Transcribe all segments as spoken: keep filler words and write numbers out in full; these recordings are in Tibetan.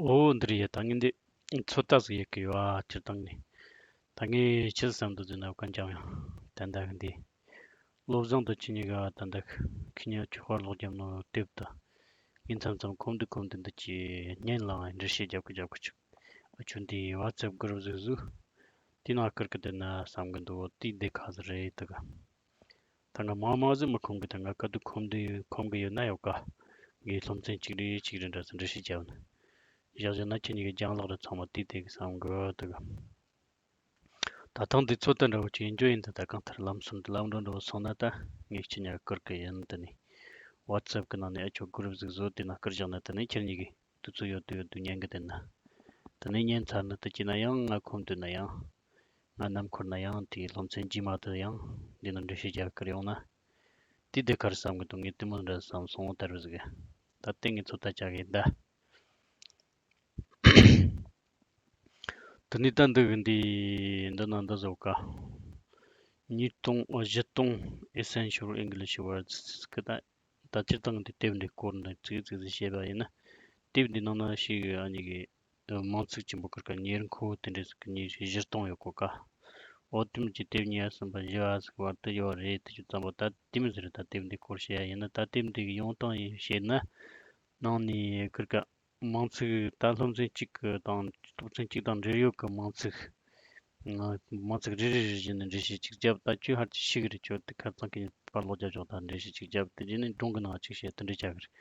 ཨོ་འདིར་ཡ་ད་ངས་འདི་ཚོད་ལྟ་ཟིག་ཡེད་གི་ཡོད་ཨ། སྤྱིར་བཏང་ནས་ད་ངས་ཆི་ཟིག་བསམ་འདུག་ཟེར་ན། གང་ཅང་ཡང་ད་ལྟ་གི་འདི་བློ་བཟང་དང་ཁྱེད་གཉིས་ཀ་ད་ལྟ་ཁྱེད་གཉིས་ཀྱི་དཔར་ལོག་རྒྱབ་ནོ་དེབ་ད་ངས་མཚམས་མཚམས་ཁོམ་དུས་ཁོམ་དུས་འདི་ཀྱི་བརྙན་ལ་འགྲེལ་བཤད་རྒྱབ་གི་རྒྱབ་གི་ཆུག་ཨ་ཆུ་འདི་WhatsApp group ཟིག་བཟོས། དེ་ནང་བསྐུར་གི་འདུག་ན་བསམ་གི་འདུག་དེ་འདི་ཁ་ཟིག་རེད་དུ་ག་ད་ང་མང་མང་ཟིག་མི་ཁོམ་གི། ད་ང་ག་དུས་ཁོམ་དུས་ཁོམ་གི་ཡོད་ན་ཡོད་ཀ་ངའི་སློབ་ཚན་གཅིག་རེ་གཅིག་རེ་འདྲ་ཟིག་འགྲེལ་བཤད་རྒྱབ་ན། བཞག་བཞག་ན་ཁྱེད་གཉིས་ཀྱི་རྒྱང་ལག་རེ་ཚང་མ་དེ་དེ་གི་བསམ་གི་འདུག་ད་ཐེངས་འདི་ཚོད་ལྟ་འདྲ་བོ་ཅིག་ཡིན་རྒྱུ་ཡིན། ད་ད་གང་ལྟར་ལམ་སང་དུ་ལམ་འགྲོ་འགྲོ་སོང་ན་ད་ངས་ཁྱེད་གཉིས་ཀ་བསྐུར་གི་ཡིན། དེ་ནས་WhatsApp གི་ནང་ནས་ཨ་ཆོ་group ཟིག་བཟོས། དེ་ན་བསྐུར་བཞག་ན་དེ་ནས་ཁྱེད་གཉིས་ཀྱི་དུས་ཚོད་ཡོད་དུས་ཡོད་དུས་ཉན་གི་དེ་ན། དེ་ནས་ཉན་ཚར་ན་དེ་གྱིས་ན་ཡང་ང་ཁོམ་དུས་ན་ཡང་། ང་ནམ་འཁོར་ན་ཡང་དེའི་སློབ་ཚན་རྗེས་མ་དུ་ཡང་འདི་ན་འགྲེལ་བཤད་རྒྱག་གི་ཡོང་ན། དེ་དེ་གར་བསམ་གི་འདུག་ངས་དེ་མོ་འདྲ་བསམ་སོང་། དར་བ་ཟིག་གི་ད་ལྟ་ངས་ཚོད་ལྟ་བྱ་གི་ད། དེ་ནས་ད་འདི་གི་འདི་འདི་ན་འདི་བཟོ་ག་ཉིས་སྟོང་ཨ་བཞི་སྟོང་essential English words གི་ད། ད་སྤྱིར་བཏང་འདི་དེབ་འདི་སྐོར་འདི་ཙིག་ཙིག་ཙིག་བཤད་པ་ཡིན་ན། དེབ་འདི་ནང་ན་ཞིག་ཨ་ནི་གི་མིང་ཚིག་ཆེན་པོ་ཀིར་ཀ་ཉེར་མཁོ་དེ་འདྲ་ཟིག་གི་ཉེར་བཞི་སྟོང་ཡོད་གོ་ཀ་འོ་དེ་མོ་ཅིག་དེབ་ཉི་ཤུ་གསུམ་པ་བཞི་བ་ཟིག་བར་དུ་ཡོད་རེད། དེ་ཅིག་ཙམ་པ་ད་དེ་མོ་ཟིག་རེད། ད་དེབ་འདི་སྐོར་བཤད་ཡ་ཡིན་ན། ད་དེབ་འདི་གི་ཡོང་སྟངས་ཡིན་བཤད་ན། ནང་ནས་ཀིར་ཀ་མིང་ཚིག་ད་སློབ་ཚན་གཅིག་གི་དང་སློབ་ཚན་གཅིག་དང་འབྲེལ་ཡོད་ཀྱི་མིང་ཚིག་ང་མིང་ཚིག་རེ་རེ་རེ་བཞིན་ནས་འགྲེལ་བཤད་ཅིག་བརྒྱབ། ད་ཁྱོད་ཧར་ཅིག་ཤེས་གི་རེད། ཁྱོད་དེ་ཁ་ཚང་གི་ཕར་ལོག་རྒྱབ་ཆོག་ད་འགྲེལ་བཤད་ཅིག་བརྒྱབ། དེ་རྗེས་ནས་སྒྲུང་གི་ནང་ཅིག་བཤད། དེ་འདྲ་བྱ་གི་རེད།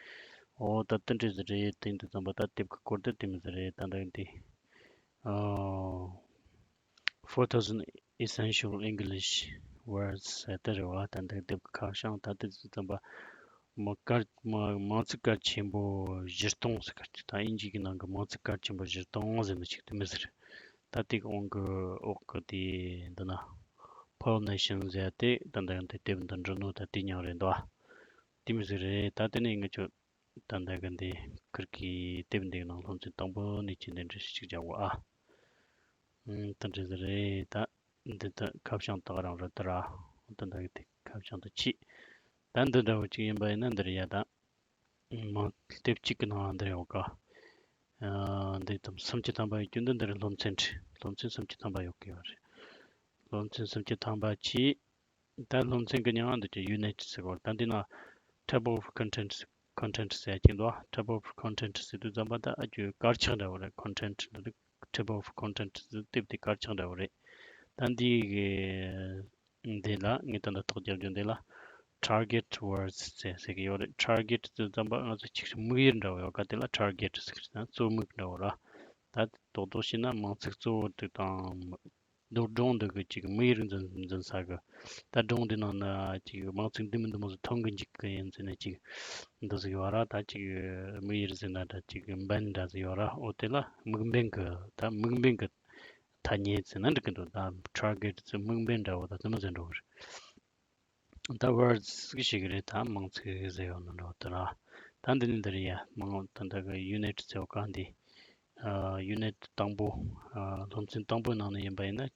འོ་ད་དེ་འདྲ་ཟིག་རེད། དེ་འདི་ཙམ་པ་ད་དེབ་ཀྱི་སྐོར་དེ་དེ་མོ་ཟིག་རེད། ད་འདི་འདི་ཨ། Four thousand essential English words ཟེར་དེ་རེད་བ། ད་འདི་དེབ་ཀྱི་ཁ་བྱང་ད་དེ་ཙམ་པ་མ་དཀར་མ་མིང་ཚིག་གལ་ཆེན་པོ་བཞི་སྟོང་ཟེར་གི་ད་དབྱིན་ཇི་གི་ནང་གི་མིང་ཚིག་གལ་ཆེན་པོ་བཞི་སྟོང་ཟེར་ནི་ཅིག་དེ་མོ་ཟིག་རེད། ད་དེ་གི་འོང་གི་འོག་གི་དེ་འདི་ན་Poor Nation ཟེར་ཏེ་ད་ལྟ་ཡང་དེ་དེབ་འདི་འབྲི་ནོ་ད་དེ་མྱིང་རེད་འདུག་དེ་མོ་ཟིག་རེད། ད་དེ་ནས་ང་ཚོ་ད་ལྟ་གི་འདི་ཁིར་གི་དེབ་འདི་ནང་སློབ་ཚན་དང་པོ་ནས་ཅི་འདི་འབྲི་ཞིག་ཅིག་རྒྱག་གོ་ཨ། ཨུམ། ད་འདྲ་ཟིག་རེད། ད་འདི་ད་ཁ་བྱང་དག་རང་རེད་ད་ར། ད་ལྟ་གི་དེ་ཁ་བྱང་དུ་ཆི། ད་འདི་འདྲ་བོ་ཅིག་ཡིན་པ་ཡིན་ན་འདིར་ཡ་ད། མ་དེབ་གཅིག་གི་ནང་འདིར་ཡོད་ཀ་ཨ། འདི་དང་སུམ་ཅུ་ཐམ་པ་ཡོད་རྒྱུ་འདི་འདིར་སློབ་ཚན་རེད། སློབ་ཚན་སུམ་ཅུ་ཐམ་པ་ཡོད་ཀི་ཡོད་རེད། སློབ་ཚན་སུམ་ཅུ་ཐམ་པ་ཆི། ད་སློབ་ཚན་གི་མྱིང་འདི་ཀྱི་unit ཟེར་གོ་ད་འདི་ན་table of contents contents ཟེར་གྱི་འདུག table of contents ཟེར་དུས་ཙམ་པ་ད་ཨ་ཀྱི་དཀར་ཆག་འདྲ་བོ་རེད། content འདི་table of contents ཟེར་དེབ་དེ་དཀར་ཆག་འདྲ་བོ་རེད། ད་འདི་གི་འདི་ལ་ངས་ད་ལྟ་ཐོག་རྒྱབ་རྒྱུ་འདི་ལ་target words ཟེར་ཟེར་གི་ཡོད་རེད། target ཟེར་ཙམ་པ་ང་ཚོ་ཅིག་དམིགས་ཡུལ་འདྲ་བོ་ཡོད་ཀ་དེ་ལ་target ཟེར་གི་ན་གཙོ་དམིགས་འདྲ་བོ་ར། ད་རྡོག་རྡོག་བྱས་ན་མིང་ཚིག་གཙོ་བོ་དེ་དང་། མདོར་སྒྲུང་འདི་གི་ཅིག་དམིགས་ཡུལ་འཛིན་འཛིན་ས་གི། ད་སྒྲུང་འདི་ནང་ན་ཅིག་མིང་ཚིག་འདི་མི་འདི་མོ་ཟིག་ཐོན་གི་འཇུག་གི་ཡིན་ཟེར་ནས་ཅིག་འདི་ཟིག་ཡོད་ར། ད་ཅིག་དམིགས་ཡུལ་ཟེར་ན་ད་ཅིག་འབེན་འདྲ་ཟིག་ཡོད་ར། འོ་དེ་ལ་དམིགས་འབེན་གི་ད་དམིགས་འབེན་གི་ཐ་སྙད་ཟེར་ན་འགྲིག་གི་འདུག་ད་target ཟེར་དམིགས་འབེན་འདྲ་བོ་ད་དེ་མོ་ཟིག་འགྲོ་གི་རེད། ད་words ཟིག་ཞིག་རེད། ད་མིང་ཚིག་ཟེར་ཡོད་ནོ་འདྲ་བོ་དེ་ར། ད་འདི་ནི་འདི་རེད་ཡ། མིང་ད་ད་གི་unit ཟེར་བ་ག་འདི། ཨ། unit དང་པོ། ཨ། སློབ་ཚན་དང་པོའི་ནང་ནས་ཡིན་པ་ཡིན་ན།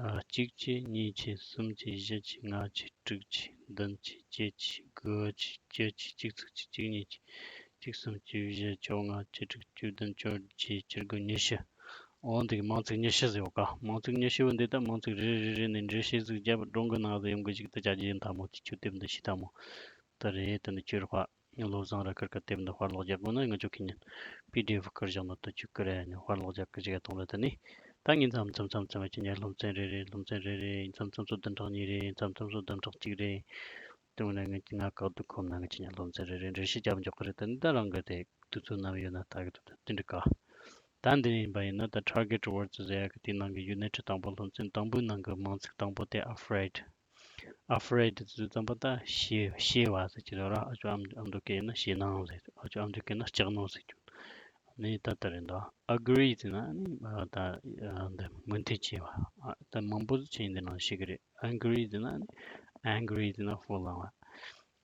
ཨ། གཅིག་བྱས། གཉིས་བྱས། གསུམ་བྱས། བཞི་བྱས། ལྔ་བྱས། དྲུག་བྱས། བདུན་བྱས། བརྒྱད་བྱས། དགུ་བྱས། བཅུ་བྱས། གཅིག་ཚེག་གཅིག་གཉིས་བྱས། གཅིག་གསུམ། བཅུ་བཞི། བཅོ་ལྔ། བཅུ་དྲུག་བཅུ་བདུན། བཅོ་བརྒྱད། བཅུ་དགུ། ཉི་ཤུ། འོ་འདི་གི་མིང་ཚིག་ཉི་ཤུ་ཟེར་བ་ཀ་མིང་ཚིག་ཉི་ཤུ་བོ་འདི་ད་མིང་ཚིག་རེ་རེ་རེ་རེ་ནས་འགྲེལ་བཤད་ཟིག་བརྒྱབ་སྒྲུང་གི་ནང་ཟིག་ཡོང་གི་ཞིག་ད་ཅག་ཅི་ཡིན་ད་མོ་ཅིག་ཆུ་དེབ་འདི་ཤི་ད་མོ། ད་རེད། དེ་ནི་ཁྱོད་ར་བློ་བཟང་ར་ཁིར་ཀ་དེབ་འདི་ཕར་ལོག་རྒྱག་དགོས་ན་ང་ཚོ་ཁྱེད་ཉིད་པི་ཌི་ཨེཕ་བསྐུར་བཞག་ནོ་དེ་ཆུ་ཀི་ར་ནི་ཕར་ལོག་རྒྱག་གི་ཅིག་གཏོང་ར། དེ་ནི་ད་ངས་མཚམས་མཚམས་མཚམས་མཚམས་ཁྱེད་ཉིད་སློབ་ཚན་རེ་རེ་སློབ་ཚན་རེ་རེ་མཚམས་མཚམས་སུ་བདུན་ཕྲག་གཉིས་རེ་མཚམས་མཚམས་སུ་བདུན་ཕྲག་གཅིག་རེ། དེ་ནས་ང་ང་བཀག་འདུག་ཁོམ་ན་ང་ཁྱེད་ཉིད་སློབ་ཚན་རེ་རེ་འགྲེལ་བཤད་རྒྱབ་འཇོག་གི་རེད། དེ་ནི་ད་རང་གི་དེ་དུས་ཚོད་ནམ་ཡོད་ན་ལྟ་གི་འདུག་དེ་འདྲ་ག་ད་འདི་ནས་ཡིན་པ་ཡིན་ན་ད་target words ཟེར་ཡ་གི་དེའི་ནང་གི་unit དང་པོ་སློབ་ཚན་དང་པོའི་ནང་གི་མིང་ཚིག་དང་པོ་དེ་afraid། afraid ཟེར་དུས་ཙམ་པ་ད་ཞེད་ཞེད་པ་ཟེར་གྱི་རེད་ར། ཨ་ཅོ་ཨམ་ཨམ་འདུག་གི་ཡིན་ན་ཞེད་སྣང་ཟེར། ཨ་ཅོ་ཨམ་འདུག་གི་ཡིན་ན་སྐྲག་སྣང་ཟེར་གྱི། ནི་ད་ལྟ་རེད་འདུག agree ཟེར་ན་ནི་ད་འདི་མོས་མཐུན་བྱེད་པ། ད་མང་པོ་ཟིག་ཆེན་འདི་ནང་ཞིག་རེད། angry ཟེར་ན་ནི་angry ཟེར་ན་ཧྥུ་ལང་བ།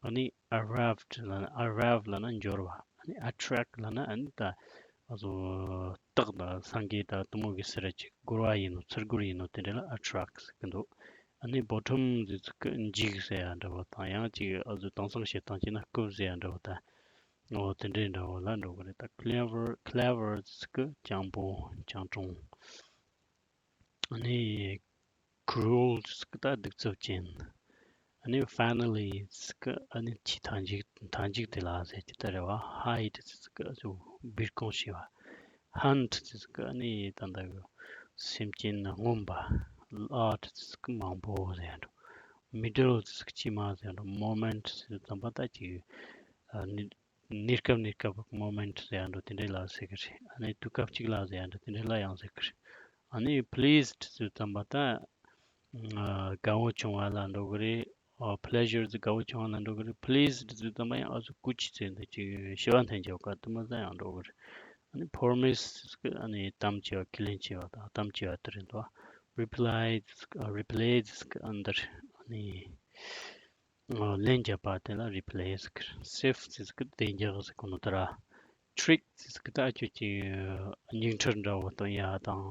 ཨ་ནི་arrived ལབ་ན་arrive ལབ་ན་འབྱོར་བ། ཨ་ནི་attract ལབ་ན་ཨ་ནི་ད་ཨ་ཟོ་རྟགས་དང་སངས་རྒྱས་དང་དེ་མོ་གི་ཟེར་ར་ཅིག་བསྒོར་བ་ཡིན་ནོ་ཚུར་བསྒོར་ཡིན་ནོ་དེ་འདྲ་ལ་attract ཟེར་གི་འདུག་ཨ་ནི་bottom ཟེར་ཚིག་གི་འཇིགས་ཟེར་ཡ་འདྲ་བོ་དང་ཡང་ཅིག་ཨ་ཟོ་དེང་སང་བཤད་སྟངས་ཅིག་ན་རྐུབ་ཟེར་ཡ་འདྲ་བོ་དང་། འོ་དེ་འདྲའི་འདྲ་བོ་ལ་འགྲོ་གི་རེད། ད་clever, clever ཟེར་གི་སྤྱང་པོ་སྤྱང་གྲུང་། ཨ་ནི་cruel ཟེར་གི་ད་གདུག་རྩུབ་ཅན། ཨ་ནི་funnily ཟེར་གི་ཨ་ནི་ཆེས་མཐའ་མཇུག་མཐའ་མཇུག་དེ་ལ་ཟེར་གྱི་ད་རེད་བ། hide ཟེར་གི་ཨ་ཅོ་སྦས་སྐུང་བྱས་པ། hunt ཟེར་གི་ཨ་ནི་ད་ལྟ་གི་སེམས་ཅན་རྔོན་པ། lot ཟེར་གི་མང་པོ་ཟེར་ཡ་འགྲོ། middle ཟེར་གི་དཀྱིལ་མ་ཟེར་ཡ་འགྲོ། moment ཟེར་ཙམ་པ་ད་ཅིག་ཨ་ནི་གནས་སྐབས་གནས་སྐབས་moment ཟེར་ཡ་འགྲོ་དེ་འདྲའི་ལ་ཟེར་གི་རེད། ཨ་ནི་དུས་སྐབས་གཅིག་ལ་ཟེར་ཡ་འགྲོ་དེ་འདྲའི་ལ་ཡང་ཟེར་གི་རེད། ཨ་ནི་pleased ཟེར་ཙམ་པ་ད་ཨ་དགའ་བོ་བྱུང་བ་ལ་འགྲོ་གི་རེད། ཨ་pleasure ཟེར་དགའ་བོ་བྱུང་བ་ལ་འགྲོ་གི་རེད། pleased ཟེར་ཙམ་པ་ཡང་ཨ་ཟུ་ཀུ་ཅི་ཟེར་འདི་ཅིག་ཞི་བ་འཐེན་གྱི་ཡོད་ཀ་དུ་མ་ཟ་ཡང་འགྲོ་གི་རེད། ཨ་ནི་promise ཟེར་གི་ཨ་ནི་གཏམ་བྱས་པ་ཁས་ལེན་བྱས་པ་དང་གཏམ་བྱས་པ་དེ་རེད་འདུག reply ཟེར་གི་ཨ་replay ཟེར་གི་ཨ་འདིར་ཨ་ནི་ལན་བརྒྱབ་པ་དེ་ལ་replay ཟེར་གི་རེད། save ཟེར་གི་བདེ་འཇགས་ཟེར་གོ་ནོ་དེ་ར། trick ཟེར་གི་ད་ཁྱོད་ཀྱི་སྙིང་ཁྲིར་འདྲ་བོ་སྟོན་ཡ་དང་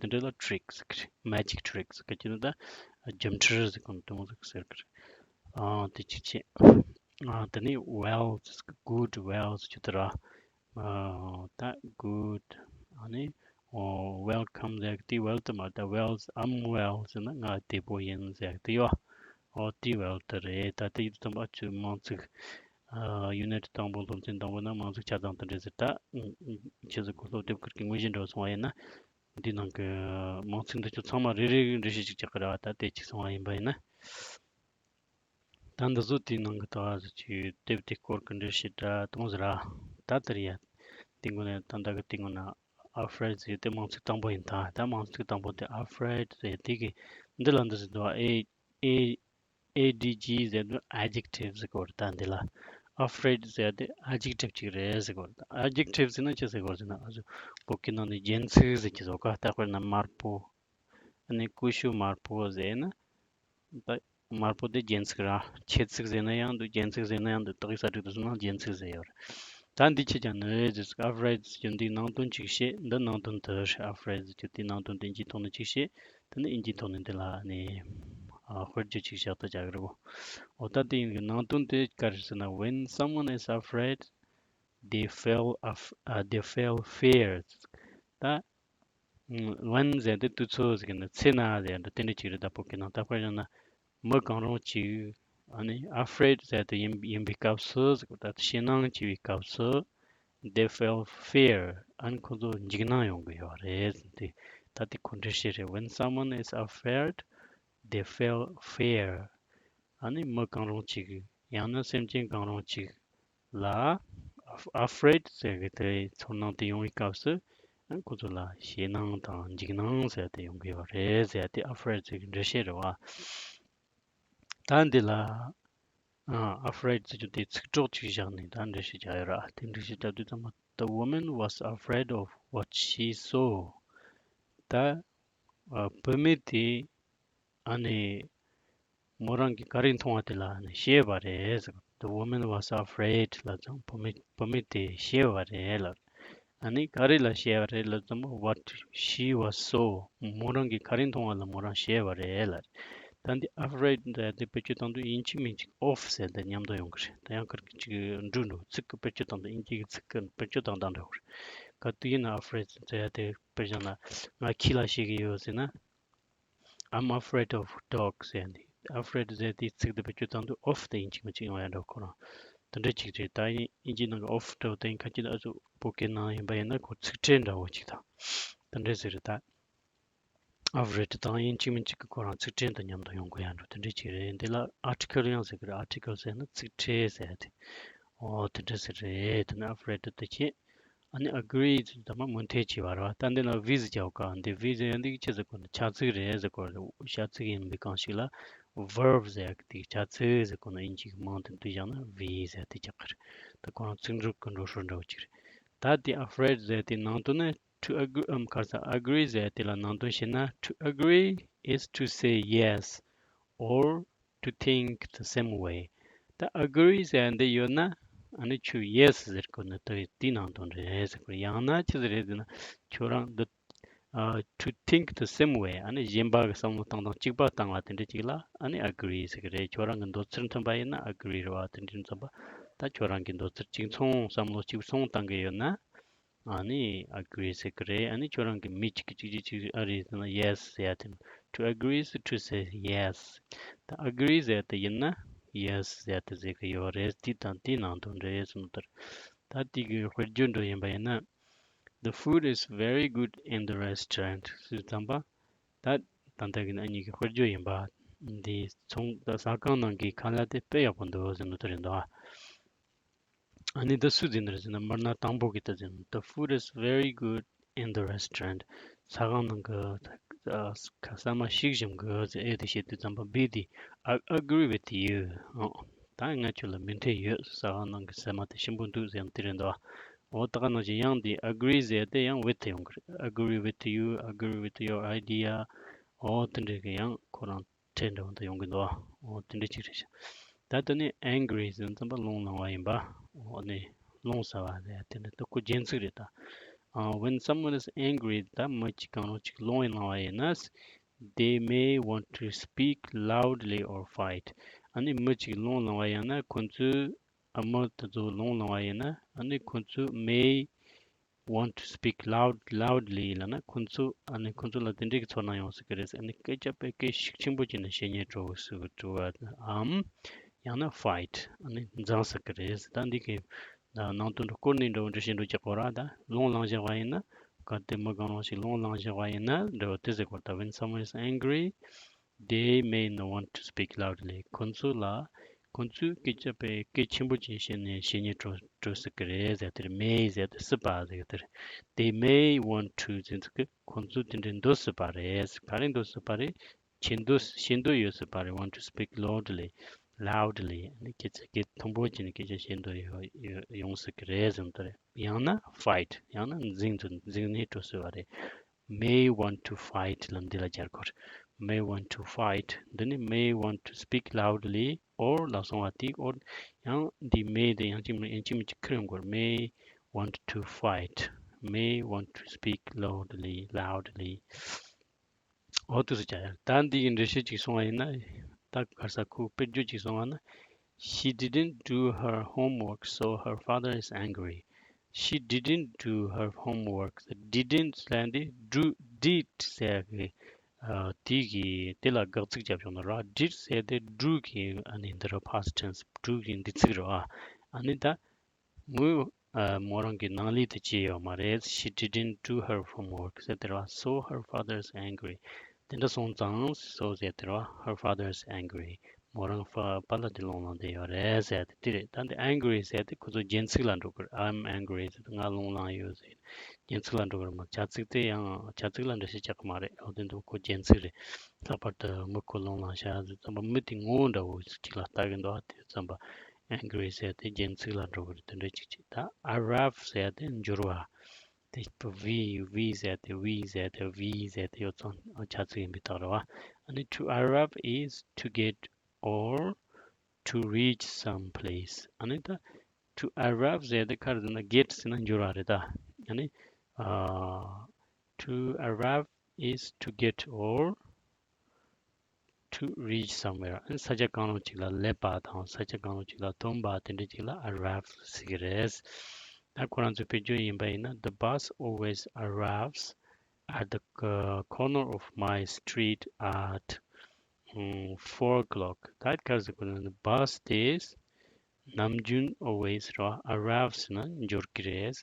དེ་འདྲ་ལ་trick ཟེར་གི་རེད། magic trick ཟེར་གི་ཁྱོད་ད་རྒྱུ་འཕྲུལ་ཟེར་གོ་ནོ་དེ་མོ་ཟེར་གི་རེད། ཨ་དེ་ཅི་ཆེ། ཨ་དེ་ནི་well ཟེར་གི་good well ཟེར་གི་དེ་ར། ཨ་ད་good ཨ་ནི་ཨོ་welcome ཟེར་གི་དེ་well དེ་མ་ད་well I'm well ཟེར་ན་ང་བདེ་པོ་ཡིན་ཟེར་གི་དེ་ཡོད། ཨོ་དེ་well དེ་རེད། ད་དེ་ཡིན་དུས་ཙམ་པ་ཁྱོད་མང་ཚིག་ཨ་unit དང་པོ་སློབ་ཚན་དང་པོ་ན་མང་ཚིག་ཆ་ཚང་དེ་འདྲ་ཟེར་ད། ཁྱེད་ཚོ་གོ་སློབ་དེབ་ཁུར་གི་དངོས་གཞི་འདྲ་བོ་སོང་བ་ཡིན་ན། འདི་ནང་གི་མང་ཚིག་འདི་ཚོ་ཚང་མ་རེ་རེ་འགྲེལ་བཤད་ཅིག་རྒྱག་གི་རེད་བ། ད་དེ་ཅིག་སོང་བ་ཡིན་པ་ཡིན་ན། ད་འདི་ཚོ་དེའི་ནང་གི་ད་ཅིག་དེབ་དེ་སྐོར་གི་འགྲེལ་བཤད་འདྲ་གཏོང་ཟེར་ར། ད་དེར་ཡ། དེ་ངོ་ནས་ད་ལྟ་གི་དེ་ངོ་ན་afraid ཟེར་དེ་མང་ཚིག་དང་པོ་ཡིན། ད་ད་མང་ཚིག་དང་པོ་དེ་afraid ཟེར་དེ་གི་འདི་ལ་འདི་ཟེར་འདུག་བ། ཨེ་ཨེ་ཨེ་ཌི་ཇི་ཟེར་དུས་adjective ཟེར་གོ་རེད། ད་འདི་ལ་afraid ཟེར་དེ་adjective ཅིག་རེད་ཟེར་གོ་རེད། adjective ཟེར་ན་ཅི་ཟེར་གོ་ཟེར་ན་ཨ་ཟུ་བོད་སྐད་ནང་ནས་རྒྱན་ཚིག་ཟེར་གྱི་ཟོ་ཀ་ད་དཔེར་ན་དམར་པོ། ཨ་ནི་ཀུ་ཤུ་དམར་པོ་ཟེར་ན། ད་དམར་པོ་དེ་རྒྱན་ཚིག་ར། ཁྱད་ཚིག་ཟེར་ན་ཡང་འདུག་རྒྱན་ཚིག་ཟེར་ན་ཡང་འདུག་ཏག་ས་ཏིག་ཏུ་སོང་ན་རྒྱན་ཚིག་ཟེར་ཡོད་རེད། ད་འདི་ཁྱེད་ཀྱང་ནི་ཟེར་afraid ཟེར་གྱི་འདིའི་ནང་དོན་ཅིག་བཤད། འདི་ནང་དོན་དུ་afraid ཟེར་གྱི་དེའི་ནང་དོན་དེ་ཨིན་ཇིའི་ཐོག་ནས་ཅིག་བཤད། དེ་ནས་ཨིན་ཇིའི་ཐོག་ནས་འདི་ལ་ནི་ཨ་དཔེར་བརྗོད་ཅིག་བཞག་ཏུ་བྱ་གི་རེད་གོ། འོ་ད་དེ་ཡིན་གྱི་ནང་དོན་དེ་ག་རེ་ཟེར་ན། When someone is afraid, they feel af- uh, they feel fear. ད་when ཟེར་དེ་དུས་ཚོད་ཟེར་གྱི་ན་ཚེ་ན་ཟེར་འདྲ་དེ་འདྲ་ཅིག་རེད། ད་བོད་སྐད་ནང་ད་དཔེར་བཞག་ན་མི་གང་རུང་ཅིག་ཨ་ནི་afraid ཟེར་དེ་ཡིན་ཡིན་པའི་སྐབས་སུ་ཟེར་གི་ད་ཞེད་སྣང་སྐྱེ་བའི་སྐབས་སུ། They feel fear. ཨ་ནི་ཁོ་ཚོ་འཇིགས་སྣང་ཡོང་གི་ཡོད་རེད་ཟེར་ཏེ། ད་དེ་ཁོ་འགྲེལ་བཤད་རེད། When someone is afraid, they feel fear. ཨ་ནི་མི་གང་རུང་ཅིག་ཡང་ན་སེམས་ཅན་གང་རུང་ཅིག་ལ་af- afraid ཟེར་གི་དེ་ཚོར་སྣང་དེ་ཡོང་བའི་སྐབས་སུ་ཨ་ཁོ་ཚོ་ལ་ཞེད་སྣང་དང་འཇིགས་སྣང་ཟེར་དེ་ཡོང་གི་ཡོད་རེད་ཟེར་ཏེ་afraid ཟེར་གི་འགྲེལ་བཤད་རེད་བ། ད་འདི་ལ་ཨ་afraid ཟེར་རྒྱུ་དེ་ཚིག་གྲོགས་ཅིག་བཞག་ནས་ད་འགྲེལ་བཤད་རྒྱག་ཡོད་ར། དེ་འགྲེལ་བཤད་རྒྱག་དུས་ཙམ་པ། The woman was afraid of what she saw. ད་ཨ་བུད་མེད་དེ་ཨ་ནི་མོ་རང་གིས་ག་རེ་མཐོང་བ་དེ་ལ་ཨ་ནི་ཞེད་པ་རེད་ཟེར། The woman was afraid ལབ་ཙང་བུད་མེད་བུད་མེད་དེ་ཞེད་པ་རེད་ལབ། ཨ་ནི་ག་རེ་ལ་ཞེད་པ་རེད་ལབ་ཙམ་པ། What she was saw. མོ་རང་གིས་ག་རེ་མཐོང་བ་ལ་མོ་རང་ཞེད་པ་རེད་ལབ། ད་འདི་afraid འདི་དེ་བེད་སྤྱོད་བཏང་དུས་ཡིན་གཅིག་མིན་གཅིག་of ཟེར་དེ་མཉམ་དུ་ཡོང་གི་རེད། ད་ཡང་ཁར་གཅིག་འབྲུ་འགྲོ་ཚིག་གི་བེད་སྤྱོད་བཏང་དུས་ཨིན་ཇི་གི་ཚིག་གི་བེད་སྤྱོད་བཏང་དང་འདྲ་བོ་རེད། ག་དུས་ཡིན་ན་afraid ཟེར་ཡ་དེ་དཔེར་བཞག་ན་ང་ཁྱི་ལ་ཞེད་ཀྱི་ཡོད་ཟེར་ན། I'm afraid of dog ཟེར་ནས་afraid ཟེར་དེའི་ཚིག་དེ་བེད་སྤྱོད་བཏང་དུས་of དེ་ཡིན་གཅིག་མིན་གཅིག་ཡོང་ཡ་འདྲ་ཁོ་རང་དེ་འདྲ་གཅིག་རེད། ད་ཡིན་ཨིན་ཇི་ནང་གི་of འདྲ་བོ་དེ་ཡིན་ཁ་ཅིག་ཨ་ཚོ་བོད་སྐད་ནང་ཡིན་པ་ཡིན་ན་ཁོ་ཚིག་ཕྲད་འདྲ་བོ་གཅིག་དང་དེ་འདྲ་ཟེར་རེད། ད་afraid དང་ཡིན་གཅིག་མིན་གཅིག་གི་ཁོ་རང་ཚིག་ཕྲད་དང་མཉམ་དུ་ཡོང་དགོས་ཡ་འདྲ་དེ་འདྲ་གཅིག་རེད། འདི་ལ་article ཡང་ཟེར་གི་རེད། article ཟེར་ན་ཚིག་ཕྲད་ཟེར་ཡ་དེ། ཨོ་དེ་འདྲ་ཟེར་རེད། དེ་ནི་afraid དེ་ཆེ། ཨ་ནི་agree ཟེར་དུས་ད་མ་མོས་མཐུན་བྱས་པ་རེད་བ། ད་འདི་ལ་with རྒྱག་ག་འདི་with ཡང་འདི་ཅི་ཟེར་གོ་ནི་བྱ་ཚིག་རེད་ཟེར་གོ་རེད། བྱ་ཚིག་ཡིན་པའི་གང་ཞིག་ལ་verb ཟེར་གི་དེ་བྱ་ཚིག་ཟེར་གོ་ནི་ཨིན་ཇི་གི་མང་དུ་འདུས་བཞག་ན་with ཟེར་དེ་རྒྱག་གི་རེད། ད་ཁོ་རང་ཚིག་འབྲུ་གི་འགྲོ་སྲོལ་འདྲ་བོ་ཅིག་རེད། ད་དེ་afraid ཟེར་དེ་ནང་དོན་ནི་to agree ཨམ་ག་རེ་ཟེར་agree ཟེར་དེ་ལ་ནང་དོན་བཤད་ན། To agree is to say yes or to think the same way. ད་agree ཟེར་འདི་ཡོད་ན་ཨ་ནི་ཁྱོད་yes ཟེར་དགོས་ནི་དེ་དེའི་ནང་དོན་རེད་ཟེར་དགོས། ཡང་ན་ཅི་ཟེར་རེད་ཟེར་ན་ཁྱོད་རང་འདི་ཨ་to think the same way ཨ་ནི་གཞན་པ་གི་བསམ་བློ་བཏང་སྟངས་གཅིག་པ་བཏང་བ་དེ་འདྲ་ཅིག་ལ་ཨ་ནི་agree ཟེར་གི་རེད། ཁྱོད་རང་གི་འདོད་ཚུལ་མཐུན་པ་ཡིན་ན་agree རེད་བ། དེ་འདྲ་མཚོན་པ་ ད་ཁྱོད་རང་གི་འདོད་ཚུལ་གཅིག་མཚུངས་བསམ་བློ་གཅིག་མཚུངས་བཏང་གི་ཡོད་ན། ཨ་ནི་agree་ཟེར་གི་རེད། ཨ་ནི་ཁྱོད་རང་གི་མི་གཅིག་གིས་གཅིག་གཅིག་གཅིག་ཨ་རེད་ཟེར་ན་yes་ཟེར་ཡ་དེ། To agree is to say yes. ད་agree་ཟེར་ཡ་དེ་ཡིན་ན་yes་ཟེར་ཡ་དེ་ཟེར་གི་ཡོད་རེད། དེ་དང་དེའི་ནང་དོན་རེད་གསུངས་དེར། ད་དེ་གི་དཔེར་བརྗོད་འདྲ་ཡིན་པ་ཡིན་ན། The food is very good in the restaurant. ཟེར་ཙམ་པ། ད་ད་ལྟ་གི་ཨ་ནི་གི་དཔེར་བརྗོད་ཡིན་པ། འདི་ཚོང་ཟ་ཁང་ནང་གི་ཁ་ལག་དེ་དཔེ་ཡག་པོ་འདུག་ཟེར་ནོ་དེ་རེད་འདུག་ཨ། ཨ་ནི་ད་སུས་ཟེར་ནི་རེད་ཟེར་ན། མི་སྣ་དང་པོ་གིས་ད་ཟེར་ནི། The food is very good in the restaurant. ཟ་ཁང་ནང་གི་ཨ་ཟ་མ་ཞིག་ཞིམ་གི་ཟེར་ཨེ་དེ་བཤད་དུས་ཙམ་པ་B་དེ། I agree with you. ཨོ། ད་ང་ཁྱོད་ལ་མོས་མཐུན་ཡོད། ཟ་ཁང་ནང་གི་ཟ་མ་དེ་ཞིམ་པོ་འདུག་ཟེར་ནི་དེ་རེད་འདུག་ཨ། འོ་ད་ག་ནང་བཞིན་ཡང་དེ་agree་ཟེར་དེ་ཡང་with་དེ་ཡོང་གི་རེད། Agree with you, agree with your idea. འོ་དེ་འདྲའི་གི་ཡང་ཁོ་རང་ཕྲད་འདྲ་བོ་འདི་ཡོང་གི་འདུག་ཨ། འོ་དེ་འདྲ་ཅིག་རེད་ཤག་ད་དེ་ནས་angry་ཟེར་ཙམ་པ་རླུང་ལངས་པ་ཡིན་པ། འོ་ནས་རླུང་ཟ་བ་རེད། དེ་འདྲ་ད་ཁོ་རྒྱན་ཚིག་རེད་ད། ཨ། When someone is angry, ད་མི་གཅིག་གང་རུང་གཅིག་རླུང་ལངས་པ་ཡིན་ན། They may want to speak loudly or fight. ཨ་ནི་མི་གཅིག་རླུང་ལངས་པ་ཡིན་ན་ཁོ་ཚོས། ཨ། མི་དེ་ཚོ་རླུང་ལངས་པ་ཡིན་ན། ཨ་ནི་ཁོ་ཚོས་may want to speak loud, loudly ལབ་ན་ཁོ་ཚོ། ཨ་ནི་ཁོ་ཚོ་ལ་དེ་འདྲའི་གི་ཚོར་སྣང་ཡོང་སྲིད་ཀྱི་རེད། ཨ་ནི་སྐད་ཆ་དཔེ་སྐད་ཤུགས་ཆེན་པོ་བྱས་ནས་བཤད་སྙིང་བྲོ་སྲིད་ཀྱི་འདུག་པ་འམ། ཡང་ན་fight། ཨ་ནི་འཛིང་སྲིད་ཀྱི་རེད། ད་འདི་གི་ནང་དོན་འདྲ་སྐོར་ནས་འདྲ་བོ་འདྲ་བཤད་འགྲོ་རྒྱག་གོ་ར། ད་རླུང་ལངས་བཞག་པ་ཡིན་ན། གལ་ཏེ་མི་གང་རུང་ཞིག་རླུང་ལངས་བཞག་པ་ཡིན་ན་འདྲ་བོ་དེ་ཟེར་གོ་ར། ད་when someone is angry, they may not want to speak loudly. ཁོ་ཚོ་ལ། ཁོ་ཚོས་སྐད་ཆ་དཔེ་སྐད་ཆེན་པོ་ཅིག་བཤད་ནས་བཤད་སྙིང་བྲོ་བྲོ་སྲིད་ཀྱི་རེད་ཟེར་དེར། may་ཟེར་དེ་སྲིད་པ་ཟེར་དེར། They may want to ཟེར་ཚིག་གི་ཁོ་ཚོས་དེ་འདྲའི་འདོད་སྲིད་པ་རེད། ག་རེ་འདོད་སྲིད་པ་རེད། བྱེད་འདོད། བྱེད་འདོད་ཡོད་སྲིད་པ་རེད། Want to speak loudly, loudly. ཨ་ནི་སྐད་ཆ་སྐད་མཐོན་པོ་བྱས་ནས་སྐད་ཆ་བཤད་འདོད་ཡོད་ཡོད་ཡོང་སྲིད་ཀྱི་རེད་ཟེར་དེ་རེད། ཡང་ན་fight། ཡང་ན་འཛིང་དུ་འཛིང་ནས་འགྲོ་སྲིད་པ་རེད། May want to fight ལབ་འདི་ལ་སྦྱར་དགོས། May want to fight འདི་ནི་may want to speak loudly or ལ་སོང་བ་དེ། or ཡང་འདི་may དེ་ཡང་གཅིག་མིན་ཡང་གཅིག་མིན་གཅིག་ཁུར་ཡོང་དགོས། May want to fight, may want to speak loudly, loudly. འོ་དེ་ཚོ་ཅག་ཡ། ད་འདི་གི་འགྲེལ་བཤད་ཅིག་སོང་བ་ཡིན་ན། ད་ག་ས་ཁོ་དཔེར་བརྗོད་ཅིག་སོང་བ་ན། She didn't do her homework, so her father is angry. She didn't do her homework. Didn't ཟེར་འདི་do, did ཟེར་གི། ཨ། དེ་གི་དེ་ལ་དགག་ཚིག་བརྒྱབ་ཡོང་ན་ར། did ཟེར་དེ་do གི་ཨ་ནི་འདི་ར་past tense, do གི་འདི་ཚིག་རེད་བ། ཨ་ནི་ད་མོས། ཨ། མོ་རང་གི་ནང་ལས་དེ་བྱས་ཡོད་མ་རེད། She didn't do her homework ཟེར་དེ་ར། So her father is angry. དེ་འདྲ་སོང་ཙང་། so ཟེར་དེ་ར། Her father is angry. མོ་རང་ཕ་པ་ལ་དེ་རླུང་ལངས་བསྡད་ཡོད་རེད་ཟེར་དེ་དེ་རེད། ད་འདི་angry ཟེར་དེ་ཁོ་ཚོ་རྒྱན་ཚིག་ལ་འགྲོ་གི་རེད། I'm angry ཟེར་དེ་ང་རླུང་ལངས་ཡོད་ཟེར། རྒྱན་ཚིག་ལ་འགྲོ་གི་རེད་མ། བྱ་ཚིག་དེ་ཡང་བྱ་ཚིག་ལ་འགྲེལ་བཤད་རྒྱག་གི་མ་རེད། འོ་དེ་འདུག་ཁོ་རྒྱན་ཚིག་རེད། ལྷག་པར་དུ་མི་ཁོ་རླུང་ལངས་ཤག་ཟེར་ཙམ་པ་མི་དེ་ངོ་བོ་འདྲ་བོ་ཅིག་ལ་ལྟ་གི་འདུག་དེ་ཙམ་པ་angry ཟེར་དེ་རྒྱན་ཚིག་ལ་འགྲོ་གི་རེད། དེ་འདྲ་ཅིག་ཅིག་ད་arrive ཟེར་དེ་འབྱོར་བ། དེ་we, we ཟེར་དེ་we ཟེར་དེ we ཟེར་དེ་ཡོད་ཙང་བྱ་ཚིག་ཡིན་པའི་རྟགས་རེད་བ། ཨ་ནི་to arrive is to get or to reach some place. ཨ་ནི་ད་to arrive ཟེར་དེ་ག་རེ་ཟེར་ན་get ཟེར་ན་འབྱོར་བ་རེད་ད། ཨ་ནི། ཨ། To arrive is to get or to reach somewhere. ཨ་ནི་ས་ཆ་གང་རུང་ཅིག་ལ་སླེབས་པ་དང་ས་ཆ་གང་རུང་ཅིག་ལ་ཐོན་པ་དེ་འདྲ་ཅིག་ལ་arrive ཟེར་གི་རེད། ད་ཁོ་རང་ཚོའི་དཔེར་བརྗོད་ཡིན་པ་ཡིན་ན། The bus always arrives at the, uh, corner of my street at, um, four o'clock. ད་ག་རེ་ཟེར་དགོས་ན། bus དེ་ནམ་རྒྱུན་always རེད་བ། arrives ཟེར་ན་འབྱོར་གི་རེད།